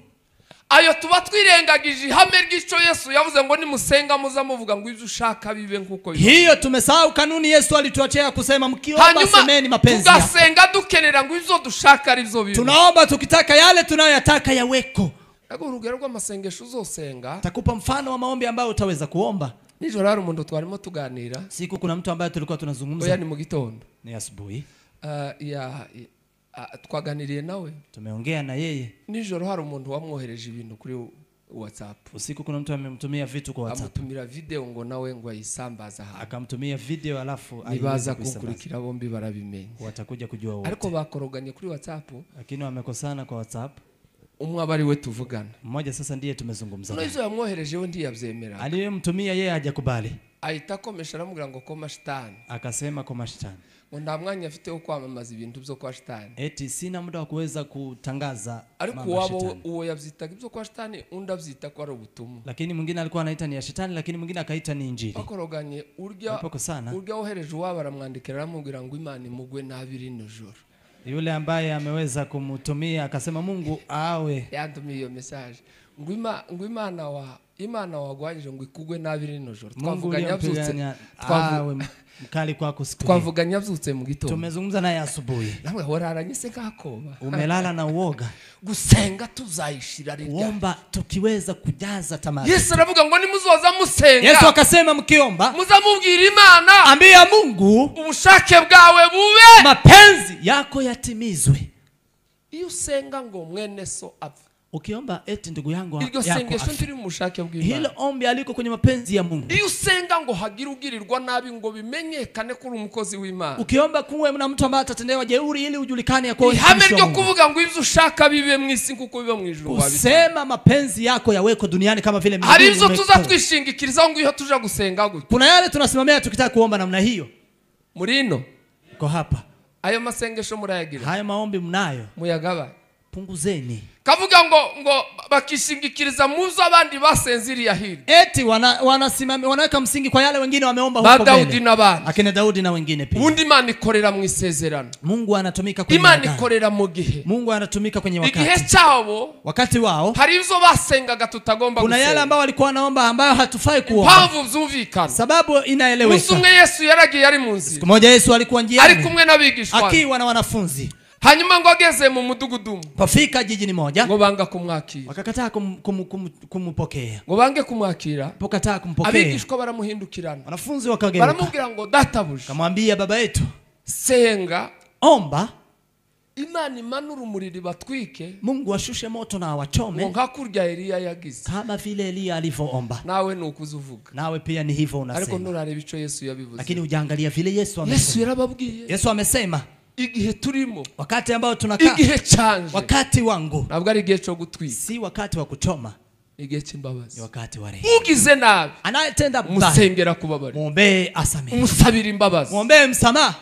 S2: ayo tuba twirengagije ihame ry'ico Yesu yavuze ngo nimusenga muzamuvuga ngo ibyo ushaka bibe nkuko biba.
S3: Hiyo tumesahau kanuni Yesu alituachia kusema mkiomba semeni mapenzi yako.
S2: Tugasenga dukenera ngo ibyo dushaka ari byo bibe.
S3: Tunaomba tukitaka yale tunayoyataka yaweko.
S2: Nago urugero rw'amasengesho uzosenga,
S3: takupa mfano wa maombi ambayo utaweza kuomba.
S2: Nijoro hari umuntu twarimo tuganira.
S3: Siku kuna mtu ambaye tulikuwa tunazungumza.
S2: Oya ni mu gitondo.
S3: Ni asubuhi.
S2: Twaganiriye nawe.
S3: Tumeongea na yeye.
S2: Nijoro hari umuntu wamwohereje ibintu kuri WhatsApp.
S3: Usiku kuna mtu amemtumia vitu kwa WhatsApp.
S2: Amutumira video ngo nawe ngo ayisambaza aha.
S3: Akamtumia video alafu
S2: nibaza kukurikira bombi barabimenya.
S3: Watakuja kujua wote.
S2: Ariko bakoroganye kuri WhatsApp.
S3: Lakini wamekosana kwa WhatsApp.
S2: Umwe abari we tuvugana.
S3: Mmoja sasa ndiye tumezungumza.
S2: None izo yamwohereje we ntiyabyemera.
S3: Aliyemtumia yeye hajakubali.
S2: Ahita akomesha aramubwira ngo koma shitani.
S3: Akasema koma shitani.
S2: Ngo nta mwanya afite wo kwamamaza ibintu byo kwa shitani.
S3: Eti sina muda wa kuweza kutangaza
S2: Ariko wabo uwo yabyitaga ibyo kwa shitani, undi abyita ko ari ubutumwa.
S3: Lakini mwingine alikuwa anaita ni ya shitani, lakini mwingine akaita ni injili.
S2: Bakoroganye urya wohereje uwabo aramwandikira aramubwira ngo Imana imugwe nabi rino joro.
S3: Yule ambaye ameweza kumtumia akasema Mungu awe
S2: yantumiye iyo message Ngo Imana wagwanyije ngo ikugwe nabi rino joro.
S3: Mkali kwako siku.
S2: Twavuganye abyutse mu gitondo.
S3: Tumezungumza naye asubuhi.
S2: Namwe horaranye se kakoba.
S3: Umelala na uoga.
S2: Gusenga tuzayishira rirya.
S3: Kuomba tukiweza kujaza tamaa.
S2: Yesu aravuga ngo nimuzoza musenga.
S3: Yesu akasema mkiomba,
S2: muzamubwira Imana,
S3: ambia Mungu
S2: ubushake bwawe bube,
S3: mapenzi yako yatimizwe.
S2: Iyo usenga ngo mwene so apfa,
S3: ukiomba eti ndugu yangu
S2: iryo sengesho ndiri mu bushake bw'Imana,
S3: hilo ombi aliko kwenye mapenzi ya Mungu.
S2: Iyo usenga ngo hagire ugirirwa nabi ngo bimenyekane kuri umukozi w'Imana,
S3: ukiomba kuwe na mtu ambaye atatendewa jeuri ili ujulikane yako,
S2: ihame ryo kuvuga ngo ibyo ushaka bibe mu isi kuko biba mu ijuru,
S3: usema mapenzi yako yaweko duniani kama vile mbinguni.
S2: Hari ibyo tuzatwishingikiriza ngo iyo tuja gusenga gutya,
S3: kuna yale tunasimamia tukitaka kuomba namna hiyo.
S2: Murino
S3: uko hapa,
S2: ayo masengesho murayagira,
S3: hayo maombi mnayo,
S2: muyagaba,
S3: punguzeni.
S2: Kavuga ngo bakishingikiriza muzo abandi basenziriya hirya,
S3: eti wanasimamia wanaweka msingi kwa yale wengine wameomba huko mbele,
S2: Daudi n'abandi,
S3: akina Daudi na wengine pia.
S2: Undi Imana ikorera mu isezerano.
S3: Mungu anatumika kwenye
S2: Imana ikorera mu gihe.
S3: Mungu anatumika kwenye wakati.
S2: Igihe cyabo,
S3: wakati wao,
S2: hari izo basengaga tutagomba
S3: gusenga. Kuna yale ambao walikuwa wanaomba ambayo hatufai kuomba.
S2: Impamvu zumvikana,
S3: sababu inaeleweka.
S2: Umunsi umwe Yesu yaragiye ari mu nzira.
S3: Siku moja Yesu alikuwa njiani,
S2: ari kumwe n'abigishwa,
S3: akiwa na wanafunzi.
S2: Hanyuma ngo ageze mu mudugudu,
S3: pafika jijini moja,
S2: ngo banga kumwakira,
S3: wakakataa kumpokea.
S2: Ngo bange kumwakira,
S3: pokataa kumpokea.
S2: Abigishwa baramuhindukirana,
S3: wanafunzi wakageuka,
S2: baramubwira ngo databuja,
S3: kamwambia baba yetu,
S2: senga,
S3: omba
S2: Imana imanura umuriro batwike,
S3: Mungu ashushe moto na awachome,
S2: ngo nka kurya Eliya yagize,
S3: kama vile Eliya alivyoomba.
S2: Nawe nukuzuvuga,
S3: nawe pia ni hivyo unasema.
S2: Ariko nturareba ico Yesu yabivuze,
S3: lakini hujaangalia vile Yesu amesema.
S2: Yesu yarababwiye,
S3: Yesu amesema
S2: igihe turimo,
S3: wakati ambao tunakaa,
S2: igihe canje,
S3: wakati wangu,
S2: ntabwo ari igihe cyo gutwika,
S3: si wakati wa kuchoma,
S2: igihe cy'imbabazi,
S3: ni wakati wa rehema.
S2: Ugize nabi,
S3: anayetenda baya,
S2: musengera kubabarira,
S3: muombe asamehe,
S2: umusabira imbabazi,
S3: muombe msamaha.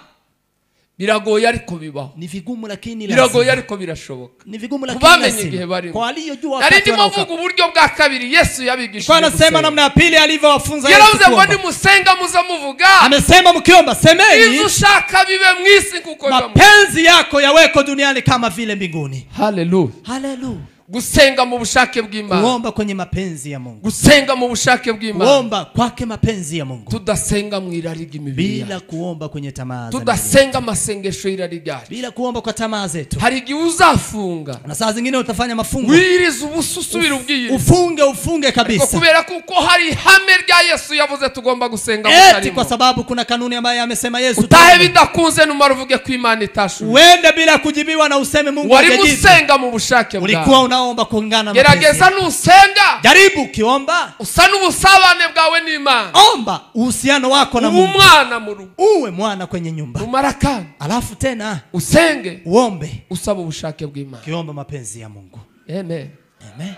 S2: Biragoye ariko bibaho,
S3: ni vigumu lakini
S2: biragoye ariko birashoboka,
S3: ni vigumu lakini
S2: bamenye igihe barimo.
S3: Kwa aliyojua wakati
S2: ndimo mvuga uburyo bwa kabiri Yesu yabigishije.
S3: Kwa anasema namna ya pili alivyowafunza Yesu.
S2: Yaravuze ngo nimusenga muzamuvuga,
S3: amesema mkiomba semeni,
S2: ibyo ushaka bibe mu isi kuko biba mu
S3: mapenzi yako yaweko duniani kama vile mbinguni.
S2: Haleluya,
S3: haleluya.
S2: Gusenga mu bushake bw'Imana,
S3: kuomba kwenye mapenzi ya Mungu,
S2: gusenga mu bushake bw'Imana,
S3: kuomba kwake mapenzi ya Mungu,
S2: tudasenga mu irari ry'imibiri,
S3: bila kuomba kwenye tamaa,
S2: tudasenga amasengesho y'irari ryacu,
S3: bila kuomba kwa tamaa zetu.
S2: Hari igihe uzafunga,
S3: na saa zingine utafanya mafungo,
S2: wiriza ubususubira ubwiyiriza,
S3: ufunge kabisa,
S2: kubera kuko hari ihame rya Yesu yavuze tugomba gusenga
S3: eti kwa sababu kuna kanuni ambayo amesema Yesu,
S2: utahe bidakunze numara uvuge ko Imana itashuye,
S3: uende bila kujibiwa na useme Mungu
S2: wari
S3: hajajibu.
S2: gusenga mu bushake bwawe,
S3: ulikuwa unaomba kulingana na mapenzi.
S2: Gerageza nusenga,
S3: jaribu ukiomba,
S2: usa n'ubusabane bwawe n'Imana,
S3: omba uhusiano wako na Mungu,
S2: umwana mu rugo,
S3: uwe mwana kwenye nyumba,
S2: numara kandi
S3: alafu tena
S2: usenge,
S3: uombe,
S2: usaba ubushake bw'Imana,
S3: ukiomba mapenzi ya Mungu.
S2: Amen,
S3: amen,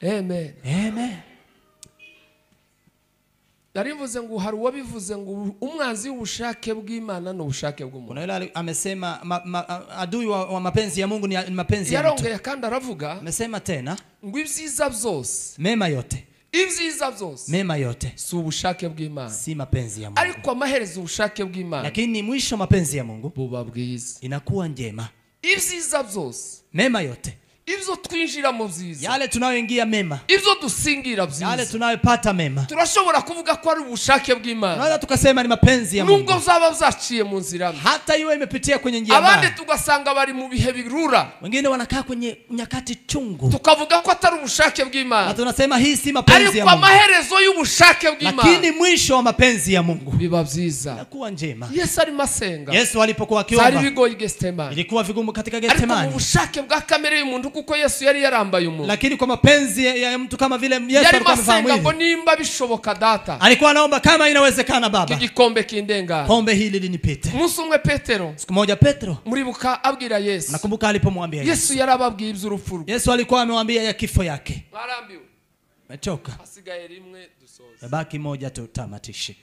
S2: amen,
S3: amen.
S2: Narivuze ngo hari uwabivuze ngo umwanzi w'ubushake bw'Imana ni ubushake bw'umuntu.
S3: Kuna yule amesema adui wa mapenzi ya Mungu ni mapenzi ya mtu.
S2: Yarongeye kandi aravuga,
S3: amesema tena
S2: ngo ibyiza byose,
S3: mema yote,
S2: ibyiza byose,
S3: mema yote
S2: si ubushake bw'Imana,
S3: si mapenzi ya Mungu,
S2: ariko amaherezo ubushake bw'Imana,
S3: lakini mwisho mapenzi ya Mungu
S2: buba bwiza,
S3: inakuwa njema.
S2: Ibyiza byose,
S3: mema yote,
S2: ibyo twinjira mu byiza,
S3: yale tunayoingia mema,
S2: ibyo dusingira byiza,
S3: yale tunayopata mema,
S2: turashobora kuvuga ko ari ubushake bw'Imana,
S3: tunaweza tukasema ni mapenzi ya Mungu,
S2: nubwo zaba zaciye mu nzira,
S3: hata iwe imepitia kwenye njia mbaya.
S2: Abandi tugasanga bari mu bihe birura,
S3: wengine wanakaa kwenye nyakati chungu,
S2: tukavuga ko atari ubushake bw'Imana,
S3: na tunasema hii si mapenzi ya
S2: ariko
S3: Mungu,
S2: amaherezo y'ubushake bw'Imana,
S3: lakini mwisho wa mapenzi ya Mungu
S2: biba byiza,
S3: inakuwa njema.
S2: Yesu arimo asenga,
S3: Yesu alipokuwa akiomba,
S2: byari bigoye Getsemani,
S3: ilikuwa vigumu katika
S2: ariko mu
S3: Getsemani,
S2: bushake bwa kamere y'umuntu, kuko Yesu yari yarambaye umuntu,
S3: lakini kwa mapenzi ya mtu kama vile Yesu alikuwa amevaa mwili,
S2: ngo nimba bishoboka data,
S3: alikuwa anaomba kama inawezekana Baba,
S2: igikombe kindengana,
S3: kombe hili linipite.
S2: Umunsi umwe Petero,
S3: siku moja Petro,
S2: muribuka abwira Yesu,
S3: nakumbuka alipomwambia Yesu,
S2: Yesu yarababwiye iby'urupfu rwe,
S3: Yesu alikuwa amemwambia ya kifo yake.
S2: Mwarambiwe,
S3: mechoka,
S2: hasigaye rimwe dusoze,
S3: baki moja tutamatishe.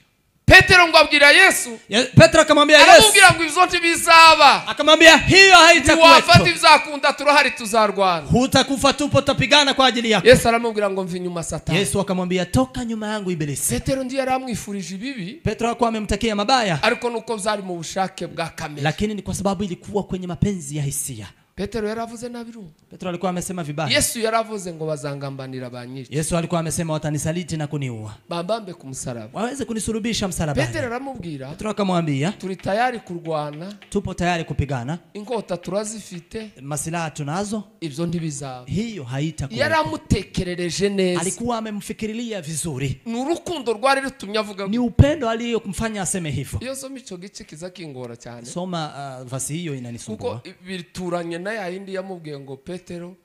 S2: Petero ngo abwira Yesu,
S3: Petro akamwambia Yesu,
S2: aramubwira ngo ibyo ntibizaba,
S3: akamwambia hiyo haitakuwepo,
S2: wafata ibizakunda turahari tuzarwana,
S3: hutakufa, tupo tutapigana kwa ajili yako.
S2: Yesu aramubwira ngo mva inyuma Satani.
S3: Yesu akamwambia toka nyuma yangu ibilisi.
S2: Petero ndiye yaramwifurije ibibi,
S3: Petro hakuwa amemtakia mabaya,
S2: ariko nuko byari mu bushake bwa kamere,
S3: lakini ni kwa sababu ilikuwa kwenye mapenzi ya hisia.
S2: Petero yaravuze nabi ru.
S3: Petro alikuwa amesema vibaya.
S2: Yesu yaravuze ngo bazangambanira banyice.
S3: Yesu alikuwa amesema watanisaliti na kuniua.
S2: Bambambe ku musaraba.
S3: Waweze kunisulubisha msalabani.
S2: Petero aramubwira.
S3: Petro akamwambia,
S2: turi tayari kurwana.
S3: Tupo tayari kupigana.
S2: Inkota turazifite.
S3: Masilaha tunazo.
S2: Ibyo ntibizaba.
S3: Hiyo haitakuwa.
S2: Yaramutekerereje neza.
S3: Alikuwa amemfikirilia vizuri.
S2: Ni urukundo rwari rutumye avuga.
S3: Ni upendo aliyomfanya aseme hivyo.
S2: Iyo soma ico gice kiza kingora cyane.
S3: Soma vasi hiyo inanisumbua.
S2: Kuko bituranye na yindi yamubwiye ngo Petero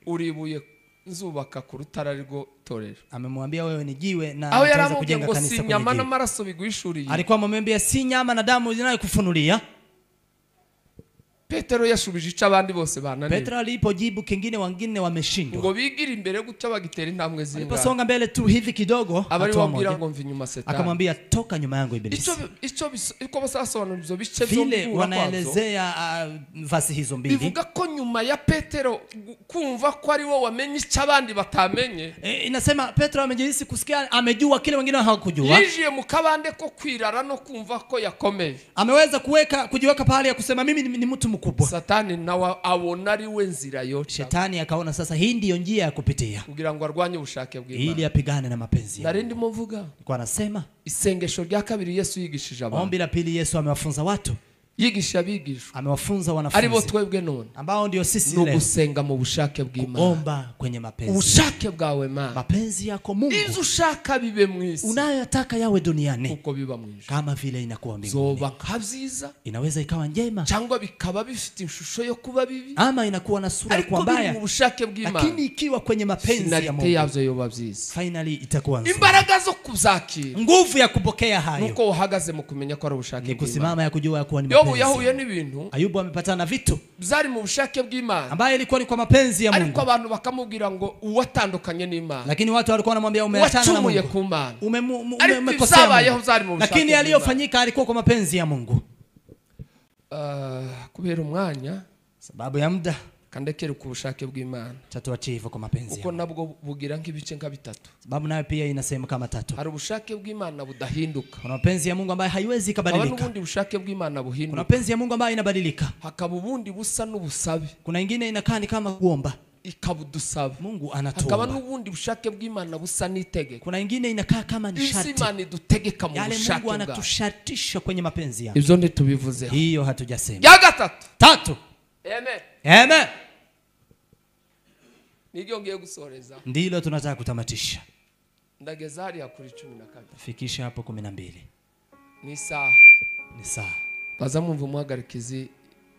S2: uribuye nzubaka ku rutare rwo torero.
S3: Amemwambia wewe ni jiwe na utaweza kujenga kanisa kwenye jiwe.
S2: Nyama na maraso biguishuriye.
S3: Alikuwa amemwambia si nyama na damu inayokufunulia.
S2: Petero yashubije ico abandi bose bananiwe.
S3: Petro alipojibu kingine wengine wameshindwa.
S2: Ngo bigira imbere guca bagitera intambwe zinga.
S3: Aliposonga mbele tu hivi kidogo
S2: abari wabwira ngo mvi nyuma Satani.
S3: Akamwambia toka nyuma yangu ibilisi.
S2: Ico iko basasobanura ibyo bice byombi
S3: vile wanaelezea vasi hizo mbili.
S2: Bivuga ko nyuma ya Petero kumva ko ari wo wamenye ico abandi batamenye.
S3: Inasema Petro amejihisi kusikia amejua kile wengine hawakujua.
S2: Yinjiye mu kabande ko kwirara no kumva ko yakomeye.
S3: Ameweza kujiweka pahali ya kusema mimi ni mtu mkubwa.
S2: Satani nawe abona ari we nzira yoca.
S3: Shetani akaona sasa hii ndiyo njia ya kupitia.
S2: Kugira ngo arwanye ubushake bw'Imana.
S3: Ili apigane na mapenzi.
S2: Nari ndimo mvuga.
S3: Kwa anasema
S2: isengesho rya kabiri Yesu yigishije abantu.
S3: Ombi la pili Yesu amewafunza watu.
S2: Yigisha abigishwa.
S3: Amewafunza wanafunzi.
S2: Aribo twebwe none.
S3: Ambao ndio sisi leo.
S2: Nugusenga mu bushake bw'Imana.
S3: Kuomba kwenye mapenzi.
S2: Ubushake bwawe Mana.
S3: Mapenzi yako Mungu.
S2: Izo ushaka bibe mu isi.
S3: Unayotaka yawe duniani.
S2: Uko biba mu ijuru.
S3: Kama vile inakuwa mbinguni.
S2: Zoba nkabyiza.
S3: Inaweza ikawa njema.
S2: Cyangwa bikaba bifite ishusho yo kuba bibi.
S3: Ama inakuwa na sura ya kuwa mbaya.
S2: Ariko mu bushake bw'Imana.
S3: Lakini ikiwa kwenye mapenzi ya Mungu.
S2: Yavyo yoba byiza.
S3: Finally itakuwa nzuri.
S2: Imbaraga zo kuzakira.
S3: Nguvu ya kupokea hayo.
S2: Nuko uhagaze mu kumenya ko ari ubushake bw'Imana.
S3: Ni kusimama ya kujua kuwa ni
S2: Yobu yahuye n'ibintu.
S3: Ayubu amepatana na vitu
S2: byari mu bushake bw'Imana
S3: ambaye ilikuwa ni kwa mapenzi ya Mungu.
S2: Ariko abantu bakamubwira ngo uwatandukanye n'Imana.
S3: Lakini watu walikuwa wanamwambia umeachana na Mungu.
S2: Ku Mana.
S3: Umekosea. Lakini aliyofanyika alikuwa kwa mapenzi ya Mungu.
S2: Kubera umwanya
S3: sababu ya muda
S2: kandekere ku bushake bw'Imana.
S3: Tatuachie hivyo kwa mapenzi.
S2: Uko nabwo bugira nk'ibice nka bitatu.
S3: Sababu nayo pia ina sehemu kama tatu.
S2: Hari ubushake bw'Imana budahinduka.
S3: Kuna mapenzi ya Mungu ambayo haiwezi kubadilika.
S2: Hakaba n'ubundi bushake bw'Imana buhinduka.
S3: Kuna mapenzi ya Mungu ambayo inabadilika.
S2: Hakaba ubundi busa n'ubusabe.
S3: Kuna ingine inakaa ni kama kuomba.
S2: Ikabudusaba.
S3: Mungu anatuomba.
S2: Hakaba n'ubundi bushake bw'Imana busa n'itegeko.
S3: Kuna ingine inakaa kama ni sharti.
S2: Imana idutegeka mu bushake.
S3: Yale Mungu anatushartisha kwenye mapenzi yake.
S2: Ibyo ntitubivuzeho.
S3: Hiyo hatujasema.
S2: Ya gatatu.
S3: Tatu.
S2: Amen.
S3: Amen.
S2: Niryo ngiye gusoreza.
S3: Ndilo tunataka kutamatisha.
S2: Ndageza hariya kuri 12.
S3: Fikisha hapo 12.
S2: Ni saha.
S3: Ni saha.
S2: Baza mwumva umuhagarikizi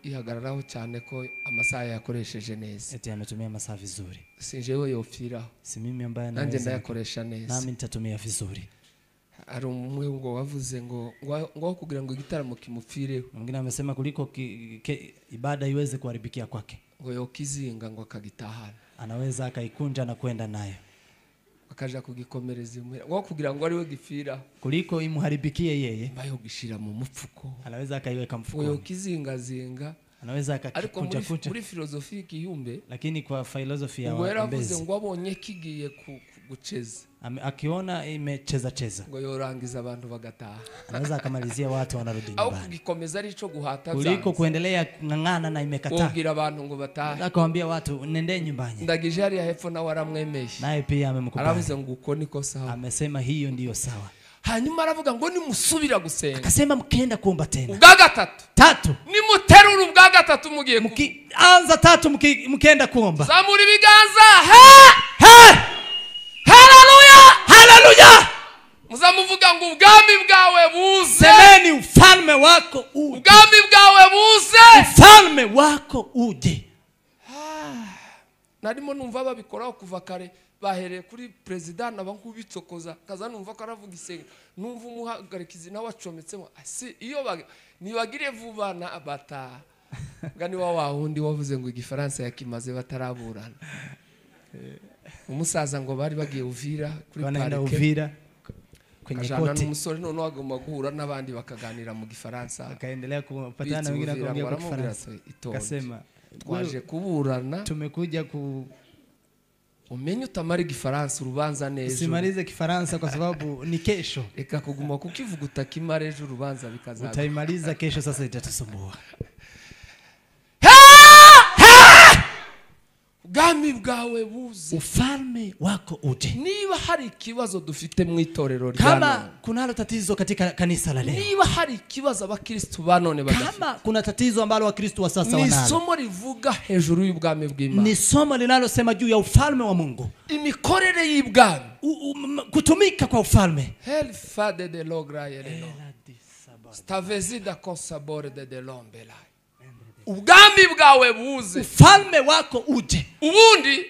S2: ihagararaho cyane ko amasaha yakoresheje neza.
S3: Eti ametumia masaa vizuri.
S2: Si jewe yofiraho.
S3: Si mimi ambaye
S2: naweza. Nanje ndayakoresha neza.
S3: Nami nitatumia vizuri.
S2: Ari umwe ngo wavuze ngo ngo kugira ngo igitaramo kimupfireho.
S3: Mwingine amesema kuliko ibada iweze kuharibikia kwake.
S2: Ngo yokizinga ngo akagitahana.
S3: Anaweza akaikunja na kwenda nayo.
S2: Akaja kugikomereza imwe. Ngo kugira ngo ariwe gipfira.
S3: Kuliko imuharibikie yeye.
S2: Bayo gishira mu mupfuko.
S3: Anaweza akaiweka mfukoni.
S2: Ngo yokizinga zinga.
S3: Anaweza akakunja kunja.
S2: Muri filosofi y'ikiyumbe.
S3: Lakini kwa filosofi ya
S2: Mbezi. Ngo abonye kigiye gucheza.
S3: Akiona imecheza cheza.
S2: Ngo yorangiza abantu bagataha.
S3: Anaweza akamalizia watu wanarudi nyumbani.
S2: Au kugikomeza arico guhata.
S3: Kuliko kuendelea kung'ang'ana na imekataa.
S2: Kugira abantu ngo batahe.
S3: Akawaambia watu nendeni nyumbani.
S2: Ndagije hariya hepfo nawe aramwemeye.
S3: Naye pia amemkubali.
S2: Aravuze ngo uko niko sawa.
S3: Amesema hiyo ndiyo sawa.
S2: Hanyuma aravuga ngo nimusubira gusenga.
S3: Akasema mkienda kuomba tena.
S2: Ubwa gatatu.
S3: Tatu.
S2: Nimuterura ubwa gatatu mugiye
S3: mkianza tatu mkienda kuomba.
S2: Zamura ibiganza. He!
S3: He!
S2: Haleluya!
S3: Haleluya!
S2: Muzamuvuga ngo ubwami bwawe buze.
S3: Semeni ufalme wako uje.
S2: Ubwami bwawe buze.
S3: Ufalme wako uje.
S2: Narimo numva babikoraho kuva kare bahereye kuri president abankubitsokoza kaza numva ko aravuga isenga numva umuhagarikizi nawe acometsemo si iyo nibagire vuba na bata ngani wa wundi wavuze ngo igifaransa yakimaze bataraburana. Umusaza ngo bari bagiye Uvira kuri parike
S3: Uvira kwenye koti
S2: n'umusore none agomba guhura n'abandi bakaganira mu gifaransa
S3: akaendelea kupatana na wengine akaongea kwa Kifaransa akasema
S2: twaje kuburana
S3: tumekuja ku
S2: umenye utamara igifaransa urubanza neza
S3: usimalize kifaransa kwa sababu ni kesho
S2: reka kuguma kukivuga utakimara ejo urubanza bikazaza
S3: utaimaliza kesho sasa itatusumbua.
S2: Ubwami bwawe buze.
S3: Ufalme wako uje.
S2: Niba hari ikibazo dufite mu itorero rya
S3: Kama
S2: none,
S3: kunalo tatizo katika kanisa la leo,
S2: niba hari ikibazo abakristu ba none badafite,
S3: kama kuna tatizo ambalo Wakristo wa sasa
S2: ni
S3: wanalo,
S2: isomo rivuga hejuru y'ubwami bw'Imana,
S3: ni somo linalosema juu ya ufalme wa Mungu,
S2: imikorere y'ibwami,
S3: kutumika kwa ufalme.
S2: Hel fade de logra yeleno stavezida konsabore de delombela. Ubwami bwawe buze,
S3: ufalme wako uje.
S2: Ubundi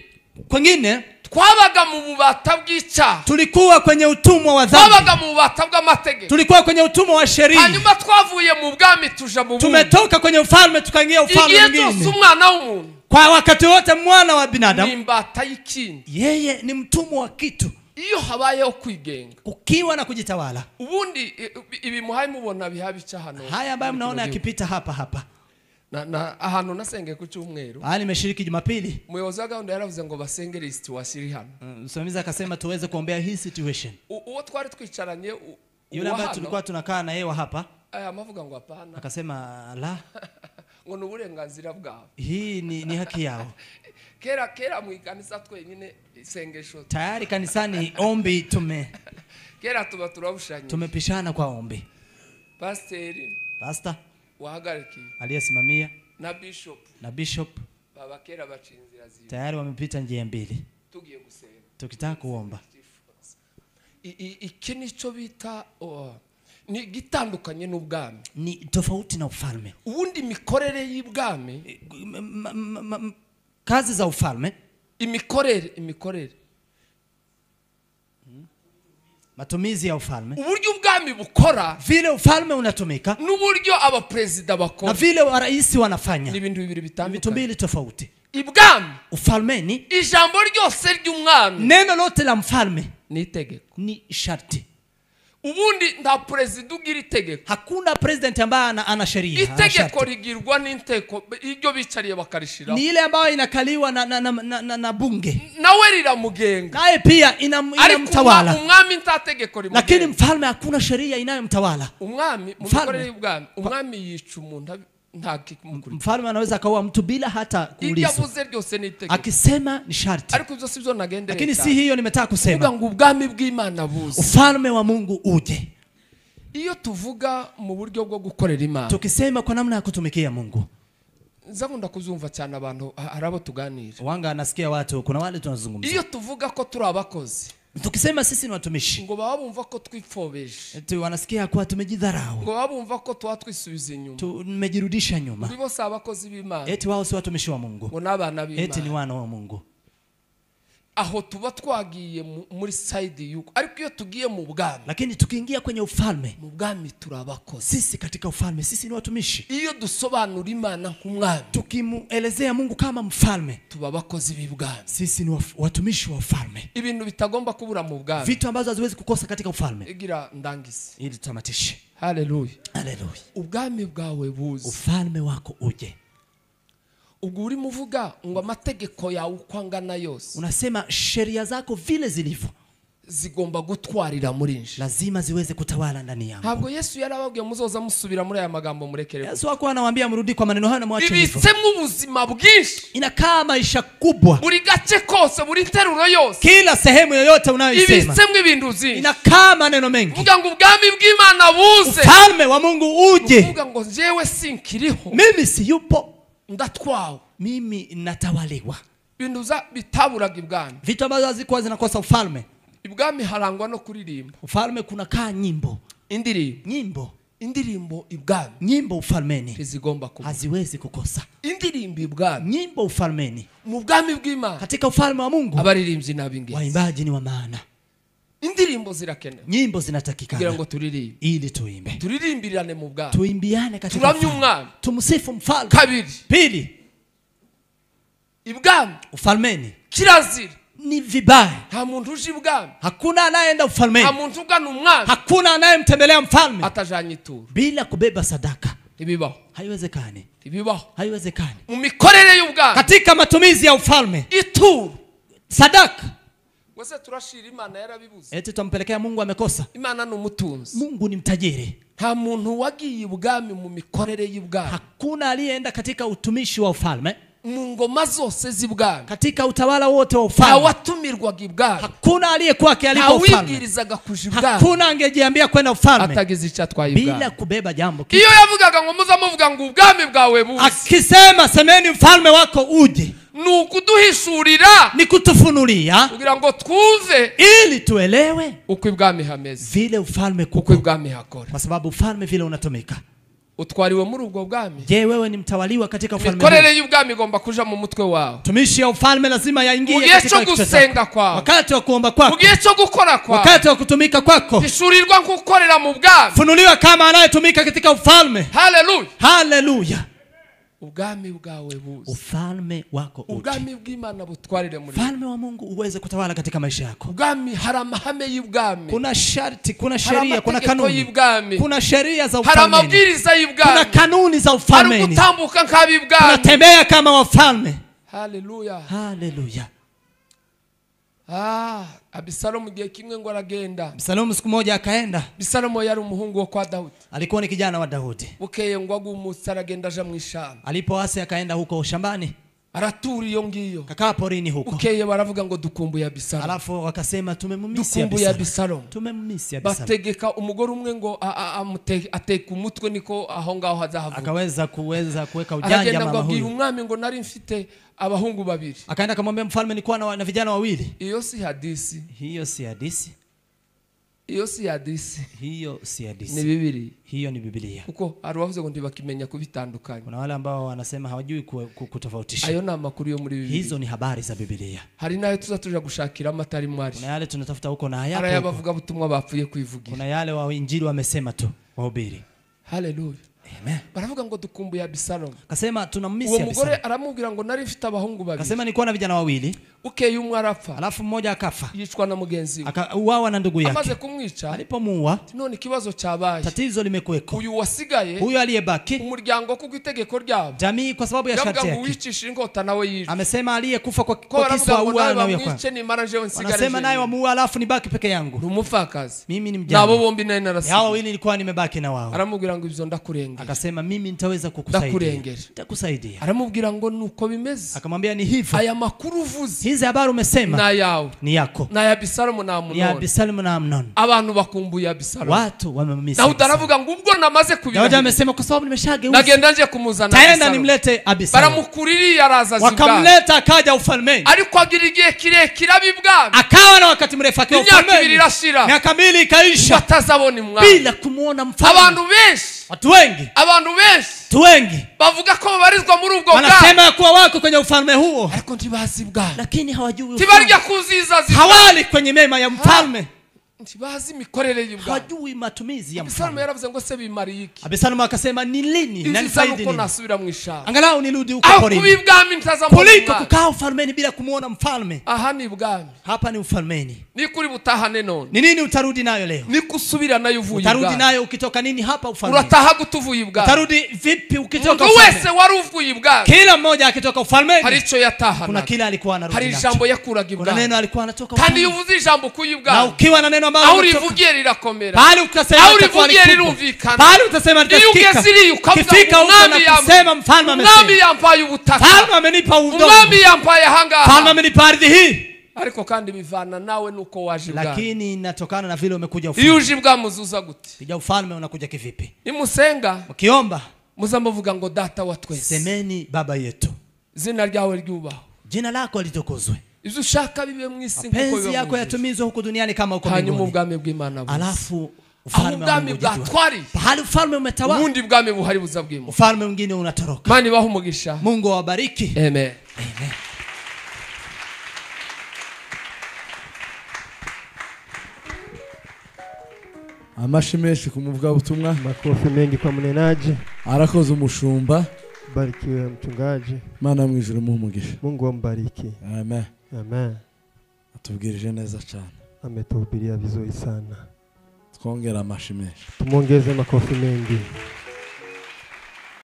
S3: kwengine
S2: twabaga mu bubata bw'icyaha,
S3: tulikuwa kwenye utumwa wa dhambi,
S2: twabaga mu bubata bw'amategeko,
S3: tulikuwa kwenye utumwa wa sheria.
S2: Hanyuma twavuye mu bwami tuja mu bundi.
S3: Tumetoka kwenye ufalme tukaingia ufalme
S2: Igihe cyose
S3: mwingine.
S2: umwana w'umuntu
S3: Kwa wakati wote mwana wa binadamu
S2: ni imbata y'ikindi,
S3: yeye ni mtumwa wa kitu.
S2: Iyo habayeho kwigenga,
S3: kukiwa na kujitawala.
S2: Ubundi ibi muhaye mubona bihabica hano,
S3: haya ambayo mnaona yakipita hapa hapa.
S2: Na ahantu nasengeye ku cyumweru,
S3: nimeshiriki Jumapili.
S2: Umuyobozi wa gahunda yaravuze ngo basengere situation iri hano.
S3: Msimamizi akasema tuweze kuombea hii situation.
S2: Uwo twari twicaranye,
S3: yule ambaye tulikuwa tunakaa na yeye hapa,
S2: amavuga ngo hapana.
S3: Akasema la,
S2: ngo ni uburenganzira bwabo.
S3: Hii ni haki yao.
S2: Kera mu ikanisa twenyine isengesho.
S3: Tayari kanisani ombi
S2: kera tuba turabushanye.
S3: Tumepishana kwa ombi.
S2: Pastor
S3: wahagarikiye, aliyesimamia,
S2: na bishop baba kera bacinzira zibi.
S3: Tayari wamepita njia mbili.
S2: Tugiye gusenga,
S3: tukitaka kuomba.
S2: Iki nico bita ni gitandukanye n'ubwami,
S3: ni tofauti na ufalme.
S2: Ubundi imikorere y'ibwami,
S3: kazi za ufalme,
S2: imikorere
S3: matumizi ya ufalme,
S2: uburyo ubwami bukora,
S3: vile ufalme unatumika,
S2: n'uburyo abaprezida bakora,
S3: na vile rais wanafanya,
S2: ni ibintu bibiri bitandukanye,
S3: vitu mbili tofauti.
S2: Ibwami,
S3: ufalmeni,
S2: ijambo ryose ry'umwami,
S3: neno lote la mfalme
S2: ni itegeko,
S3: ni sharti.
S2: Ubundi nta president ugira itegeko.
S3: Hakuna president ambaye ana sheria.
S2: Itegeko rigirwa n'inteko iryo bicariye bakarishiraho.
S3: Ni ile ambayo inakaliwa na bunge.
S2: Nawe riramugenga.
S3: Naye pia inamtawala.
S2: Umwami nta tegeko rimugenga.
S3: Lakini mfalme hakuna sheria inayomtawala.
S2: Umwami mu mikorere y'ubwami, umwami yica umuntu nta kimukurikira.
S3: Mfalme anaweza akaua mtu bila hata kuulizwa.
S2: Iryo ryose ni itegeko.
S3: Akisema ni sharti.
S2: Ariko ibyo sibyo nagendereye.
S3: Lakini si hiyo nimetaka kusema.
S2: Kuvuga ngo ubwami bw'Imana buze.
S3: Ufalme wa Mungu uje.
S2: Iyo tuvuga mu buryo bwo gukorera Imana,
S3: tukisema kwa namna ya kutumikia Mungu,
S2: nzakunda kuzumva cyane abantu arabo tuganira.
S3: Wanga anasikia watu, kuna wale tunazungumza.
S2: Iyo tuvuga ko turi abakozi,
S3: tukisema sisi ni watumishi,
S2: ngo baba bumva ko twipfobeje,
S3: tu wanasikia kwa tumejidharau,
S2: ngo baba bumva ko twisubiza inyuma,
S3: tumejirudisha nyuma.
S2: Bibo si abakozi b'Imana,
S3: eti wao si watumishi wa Mungu,
S2: ngo n'abana b'Imana,
S3: eti ni wana wa Mungu.
S2: Aho tuba twagiye muri side yuko, ariko iyo tugiye mu bwami,
S3: lakini tukiingia kwenye ufalme,
S2: mu bwami turabakozi.
S3: Sisi katika ufalme sisi ni watumishi.
S2: Iyo dusobanura Imana nk'umwami,
S3: tukimuelezea Mungu kama mfalme,
S2: tuba abakozi b'ibwami.
S3: Sisi ni watumishi wa ufalme.
S2: Ibintu bitagomba kubura mu bwami,
S3: vitu ambazo haziwezi kukosa katika ufalme.
S2: Igira ndangise
S3: ili tutamatishe.
S2: Haleluya,
S3: haleluya.
S2: Ubwami bwawe buze,
S3: ufalme wako uje.
S2: Ubwo urimo uvuga ngo amategeko yawe uko angana yose,
S3: unasema sheria zako vile zilivyo
S2: zigomba gutwarira muri nje,
S3: lazima ziweze kutawala ndani yangu.
S2: Ntabwo Yesu yarababwiye muzoza musubira muri aya magambo murekere.
S3: Yesu hakuwa anawaambia mrudi kwa maneno hayo na mwache hivyo.
S2: Bibitsemo ubuzima bwinshi,
S3: inakaa maisha kubwa,
S2: buri gace kose, buri nteruro yose,
S3: kila sehemu yoyote unayoisema
S2: ibitsemo ibintu byinshi,
S3: inakaa maneno mengi.
S2: Vuga ngo ubwami bw'Imana buze,
S3: ufalme wa Mungu uje.
S2: Vuga ngo jewe sinkiriho,
S3: mimi siyupo,
S2: ndatwawe,
S3: mimi natawaliwa.
S2: Ibintu bitaburaga ibwami,
S3: vitu ambazo hazikuwa zinakosa ufalme.
S2: Ibwami harangwa no kuririmba.
S3: Ufalme kuna kaa nyimbo,
S2: indirimbo,
S3: nyimbo,
S2: indirimbo ibwami,
S3: nyimbo ufalmeni
S2: zigomba kuba,
S3: haziwezi kukosa.
S2: Indirimbo ibwami,
S3: nyimbo ufalmeni,
S2: mu bwami bw'Imana,
S3: katika ufalme wa Mungu,
S2: abaririmbyi n'ab'ingenzi,
S3: waimbaji ni wa maana.
S2: Indirimbo zirakenewe,
S3: nyimbo zinatakikana
S2: kugira ngo turirimbe,
S3: ili tuimbe,
S2: turirimbirane mu bwami,
S3: tuimbiane katika
S2: turamye umwami,
S3: tumsifu mfalme.
S2: Kabiri,
S3: pili,
S2: ibwami,
S3: ufalmeni,
S2: kirazira
S3: ni vibaya.
S2: Nta muntu uje ibwami,
S3: hakuna anayeenda ufalmeni,
S2: nta muntu ugana umwami,
S3: hakuna anayemtembelea mfalme
S2: atajanye ituro,
S3: bila kubeba sadaka.
S2: Ntibibaho,
S3: haiwezekani,
S2: ntibibaho.
S3: Haiwezekani.
S2: Mu mikorere y'ubwami,
S3: katika matumizi ya ufalme,
S2: ituro,
S3: sadaka.
S2: Wese turashira Imana yarabibuze.
S3: Eti tumpelekea Mungu amekosa.
S2: Imana ni umutunzi,
S3: Mungu ni mtajiri.
S2: Nta muntu wagiye ibwami mu mikorere y'ubwami,
S3: hakuna aliyeenda katika utumishi wa ufalme
S2: Mu ngoma zose z'ibwami,
S3: katika utawala wote wa ufalme,
S2: ntawatumirwaga ibwami,
S3: hakuna aliyekuwa akialikwa ufalme,
S2: ntawibwirizaga kuja ibwami,
S3: hakuna angejiambia kwenda ufalme
S2: atagize icyo atwaye ibwami
S3: bila kubeba jambo.
S2: Iyo yavugaga ngo muzamuvuga ngo ubwami bwawe buze,
S3: akisema semeni mfalme wako uje,
S2: ni ukuduhishurira,
S3: ni kutufunulia,
S2: kugira ngo twumve,
S3: ili tuelewe
S2: uko ibwami hameze,
S3: vile ufalme kuko,
S2: uko ibwami hakora,
S3: kwa sababu ufalme vile unatumika.
S2: Utwariwe muri ubwo bwami.
S3: Je, wewe ni mtawaliwa katika ufalme?
S2: Imikorere y'ubwami igomba kuja mu mutwe wawe.
S3: Tumishi ya ufalme lazima yaingie katika kichwa chako. Wakati wa kuomba kwako,
S2: mu gihe cyo gukora kwako,
S3: wakati wa kutumika kwako,
S2: hishurirwa nk'ukorera mu bwami,
S3: funuliwa kama anayetumika katika ufalme.
S2: Haleluya,
S3: haleluya.
S2: Ubwami bwawe buze,
S3: ufalme wako uje,
S2: ubwami bw'Imana butwarire muri
S3: ufalme wa Mungu uweze kutawala katika maisha yako.
S2: Ubwami hari amahame y'ubwami,
S3: kuna sharti, kuna sheria, kuna kanuni, kuna sheria za
S2: hari
S3: ufalme,
S2: amabwiriza y'ubwami,
S3: kuna kanuni za ufalme,
S2: hari gutambuka nk'ab'ibwami,
S3: tunatembea kama wafalme.
S2: Haleluya,
S3: haleluya.
S2: Abisalomu gihe kimwe ngo aragenda.
S3: Abisalomu siku moja akaenda.
S2: Abisalomu yari umuhungu wo kwa Daudi,
S3: alikuwa ni kijana wa Daudi.
S2: Bukeye ngo agumutse aragenda aja mu ishamba.
S3: Alipoasi akaenda huko shambani,
S2: aratura iyo ngiyo,
S3: kakaa porini huko.
S2: Bukeye baravuga ngo dukumbuye Abisalomu.
S3: Alafu wakasema tumemumisi
S2: Abisalomu, Abisalomu,
S3: tumemumisi Abisalomu.
S2: Bategeka umugore umwe ngo ateka umutwe, niko aho ngaho hazahavuka.
S3: Akaweza kuweza kuweka ujanja mama huyu.
S2: Umwami ngo nari mfite abahungu babiri.
S3: Akaenda akamwambia mfalme nilikuwa na vijana wawili.
S2: Iyo si hadisi.
S3: Hiyo si hadisi.
S2: Iyo si hadisi.
S3: Hiyo si hadisi.
S2: Ni Biblia.
S3: Hiyo ni Biblia.
S2: Kuko hari ngo ndibakimenya kubitandukanya.
S3: Kuna wale ambao wanasema hawajui kutofautisha.
S2: Ayo ni amakuru yo muri Biblia.
S3: Hizo ni habari za Biblia.
S2: Hari nayo tuzatuja gushakira amatari mwari.
S3: Kuna yale tunatafuta huko na hayapo.
S2: Hari abavuga butumwa bapfuye kwivugira.
S3: Kuna yale wa injili wamesema tu wahubiri.
S2: Haleluya.
S3: Amen.
S2: Baravuga ngo dukumbuye Abisalomu.
S3: Akasema tunamisi
S2: Uwo
S3: Abisalomu.
S2: mugore aramubwira ngo nari mfite abahungu babiri.
S3: Akasema nilikuwa na vijana wawili.
S2: Ukeye umwe arapfa.
S3: Alafu mmoja akafa.
S2: Yicwa na mugenzi we.
S3: Akauawa na ndugu yake.
S2: Amaze kumwica,
S3: alipomuua,
S2: none ikibazo cyabaye.
S3: Tatizo limekuweko.
S2: Uyu wasigaye,
S3: huyu aliyebaki,
S2: umuryango kuko itegeko ryabo,
S3: jamii kwa sababu ya sharti yake.
S2: Uwicisha inkota nawe yicwa.
S3: Amesema aliyekufa kwa kisu auawe na huyo. Wanasema naye wamuua alafu nibaki peke yangu.
S2: Umufakazi.
S3: Mimi ni mjane.
S2: Nabo bombi nari narasigaye.
S3: Hao wawili nilikuwa nimebaki na wao.
S2: Aramubwira ngo ibyo ndakurengera.
S3: Akasema mimi nitaweza kukusaidia. Nitakusaidia.
S2: Aramubwira ngo nuko bimeze.
S3: Akamwambia ni hivyo.
S2: Aya makuru uvuze,
S3: hizi habari umesema,
S2: na yawe
S3: ni yako.
S2: Na ya Abisalomu na Amunoni.
S3: Ni Abisalomu na Amnoni.
S2: Abantu bakumbuye Abisalomu.
S3: Watu wamemisi.
S2: Daudi aravuga ngo ubwo namaze kubira.
S3: Daudi amesema kwa sababu nimeshageuza.
S2: Nagenda nje kumuzana.
S3: Taenda nimlete Abisalomu.
S2: Baramukuririye araza zibwami.
S3: Wakamleta akaja ufalmeni.
S2: Ariko agira igihe kirekire abibwami.
S3: Akawa na wakati mrefu akiwa ufalmeni.
S2: Imyaka ibiri irashira.
S3: Miaka mbili ikaisha.
S2: Batazabona umwami.
S3: Bila kumuona mfalme.
S2: Abantu benshi.
S3: Watu wengi.
S2: Abantu benshi.
S3: Watu wengi
S2: bavuga ko babarizwa muri ubwo bwami.
S3: Wanasema kuwa wako kwenye ufalme huo.
S2: Ariko ntibazi bwami.
S3: Lakini hawajui ufalme.
S2: Tibarya kuziza zibwami.
S3: Hawali kwenye mema ya mfalme.
S2: Ntibazi imikorere y'ubwami.
S3: Hawajui matumizi ya mfalme.
S2: Abisalomu yaravuze ngo se bimariye iki?
S3: Abisalomu akasema ni lini na nifaidi nini?
S2: Nasubira mu ishamba.
S3: Angalau nirudi huko porini.
S2: Aho kubibwami ntazamubona.
S3: Kuliko kukaa ufalmeni bila kumuona mfalme.
S2: Aha ni bwami.
S3: Hapa ni ufalmeni.
S2: Ni kuri butahane none.
S3: Ni nini utarudi nayo leo?
S2: Ni kusubira nayo uvuye ibwami.
S3: Utarudi nayo ukitoka nini hapa ufalmeni?
S2: Urataha gutuvuye ibwami.
S3: Utarudi vipi ukitoka ufalmeni?
S2: Wese wari uvuye ibwami.
S3: Kila mmoja akitoka ufalmeni.
S2: Hari icyo yatahana.
S3: Kuna kila alikuwa anarudi.
S2: Hari ijambo yakuraga ibwami.
S3: Kuna neno alikuwa anatoka.
S2: Kandi iyo uvuze ijambo kuyi ibwami.
S3: Na ukiwa na neno
S2: aho urivugiye rirakomera.
S3: Pale ukasema
S2: aho urivugiye rirumvikana.
S3: Pale utasema litasikika.
S2: Ukifika
S3: huko na kusema mfalme amesema.
S2: Umwami yampaye ubutaka.
S3: Mfalme amenipa udongo.
S2: Umwami yampaye ahangaha.
S3: Mfalme amenipa ardhi hii.
S2: Ariko kandi bivana nawe nuko waje ibwami.
S3: Lakini inatokana na vile umekuja ufalme.
S2: Iyo uje ibwami uzuza gute?
S3: Kija ufalme unakuja kivipi?
S2: Nimusenga,
S3: mkiomba,
S2: muzamuvuga ngo data wa twese.
S3: Semeni baba yetu.
S2: Zina ryawe ryubahwe.
S3: Jina lako litukuzwe.
S2: Ibyo ushaka bibe mu isi nkuko biba.
S3: Mapenzi yako yatumizwe huko duniani kama huko mbinguni.
S2: Hanyuma ubwami bw'Imana buze.
S3: Alafu ufalme wa Mungu
S2: bwatwari.
S3: Pahali ufalme umetawala.
S2: Ubundi bwami buhari buza bw'Imana.
S3: Ufalme mwingine unatoroka.
S2: Imana ibahe umugisha.
S3: Mungu awabariki.
S2: Amen.
S3: Amen.
S5: Amashi menshi ku muvugabutumwa.
S6: Makofi mengi kwa mnenaji.
S5: Arakoze umushumba.
S6: Barikiwe mchungaji.
S5: Imana mu ijuru imuhe umugisha.
S6: Mungu ambariki.
S5: Amen.
S6: Amen.
S5: Atubwirije neza cyane.
S6: Ametuhubiria vizuri sana.
S5: Twongera amashi menshi.
S6: Tumuongeze makofi mengi.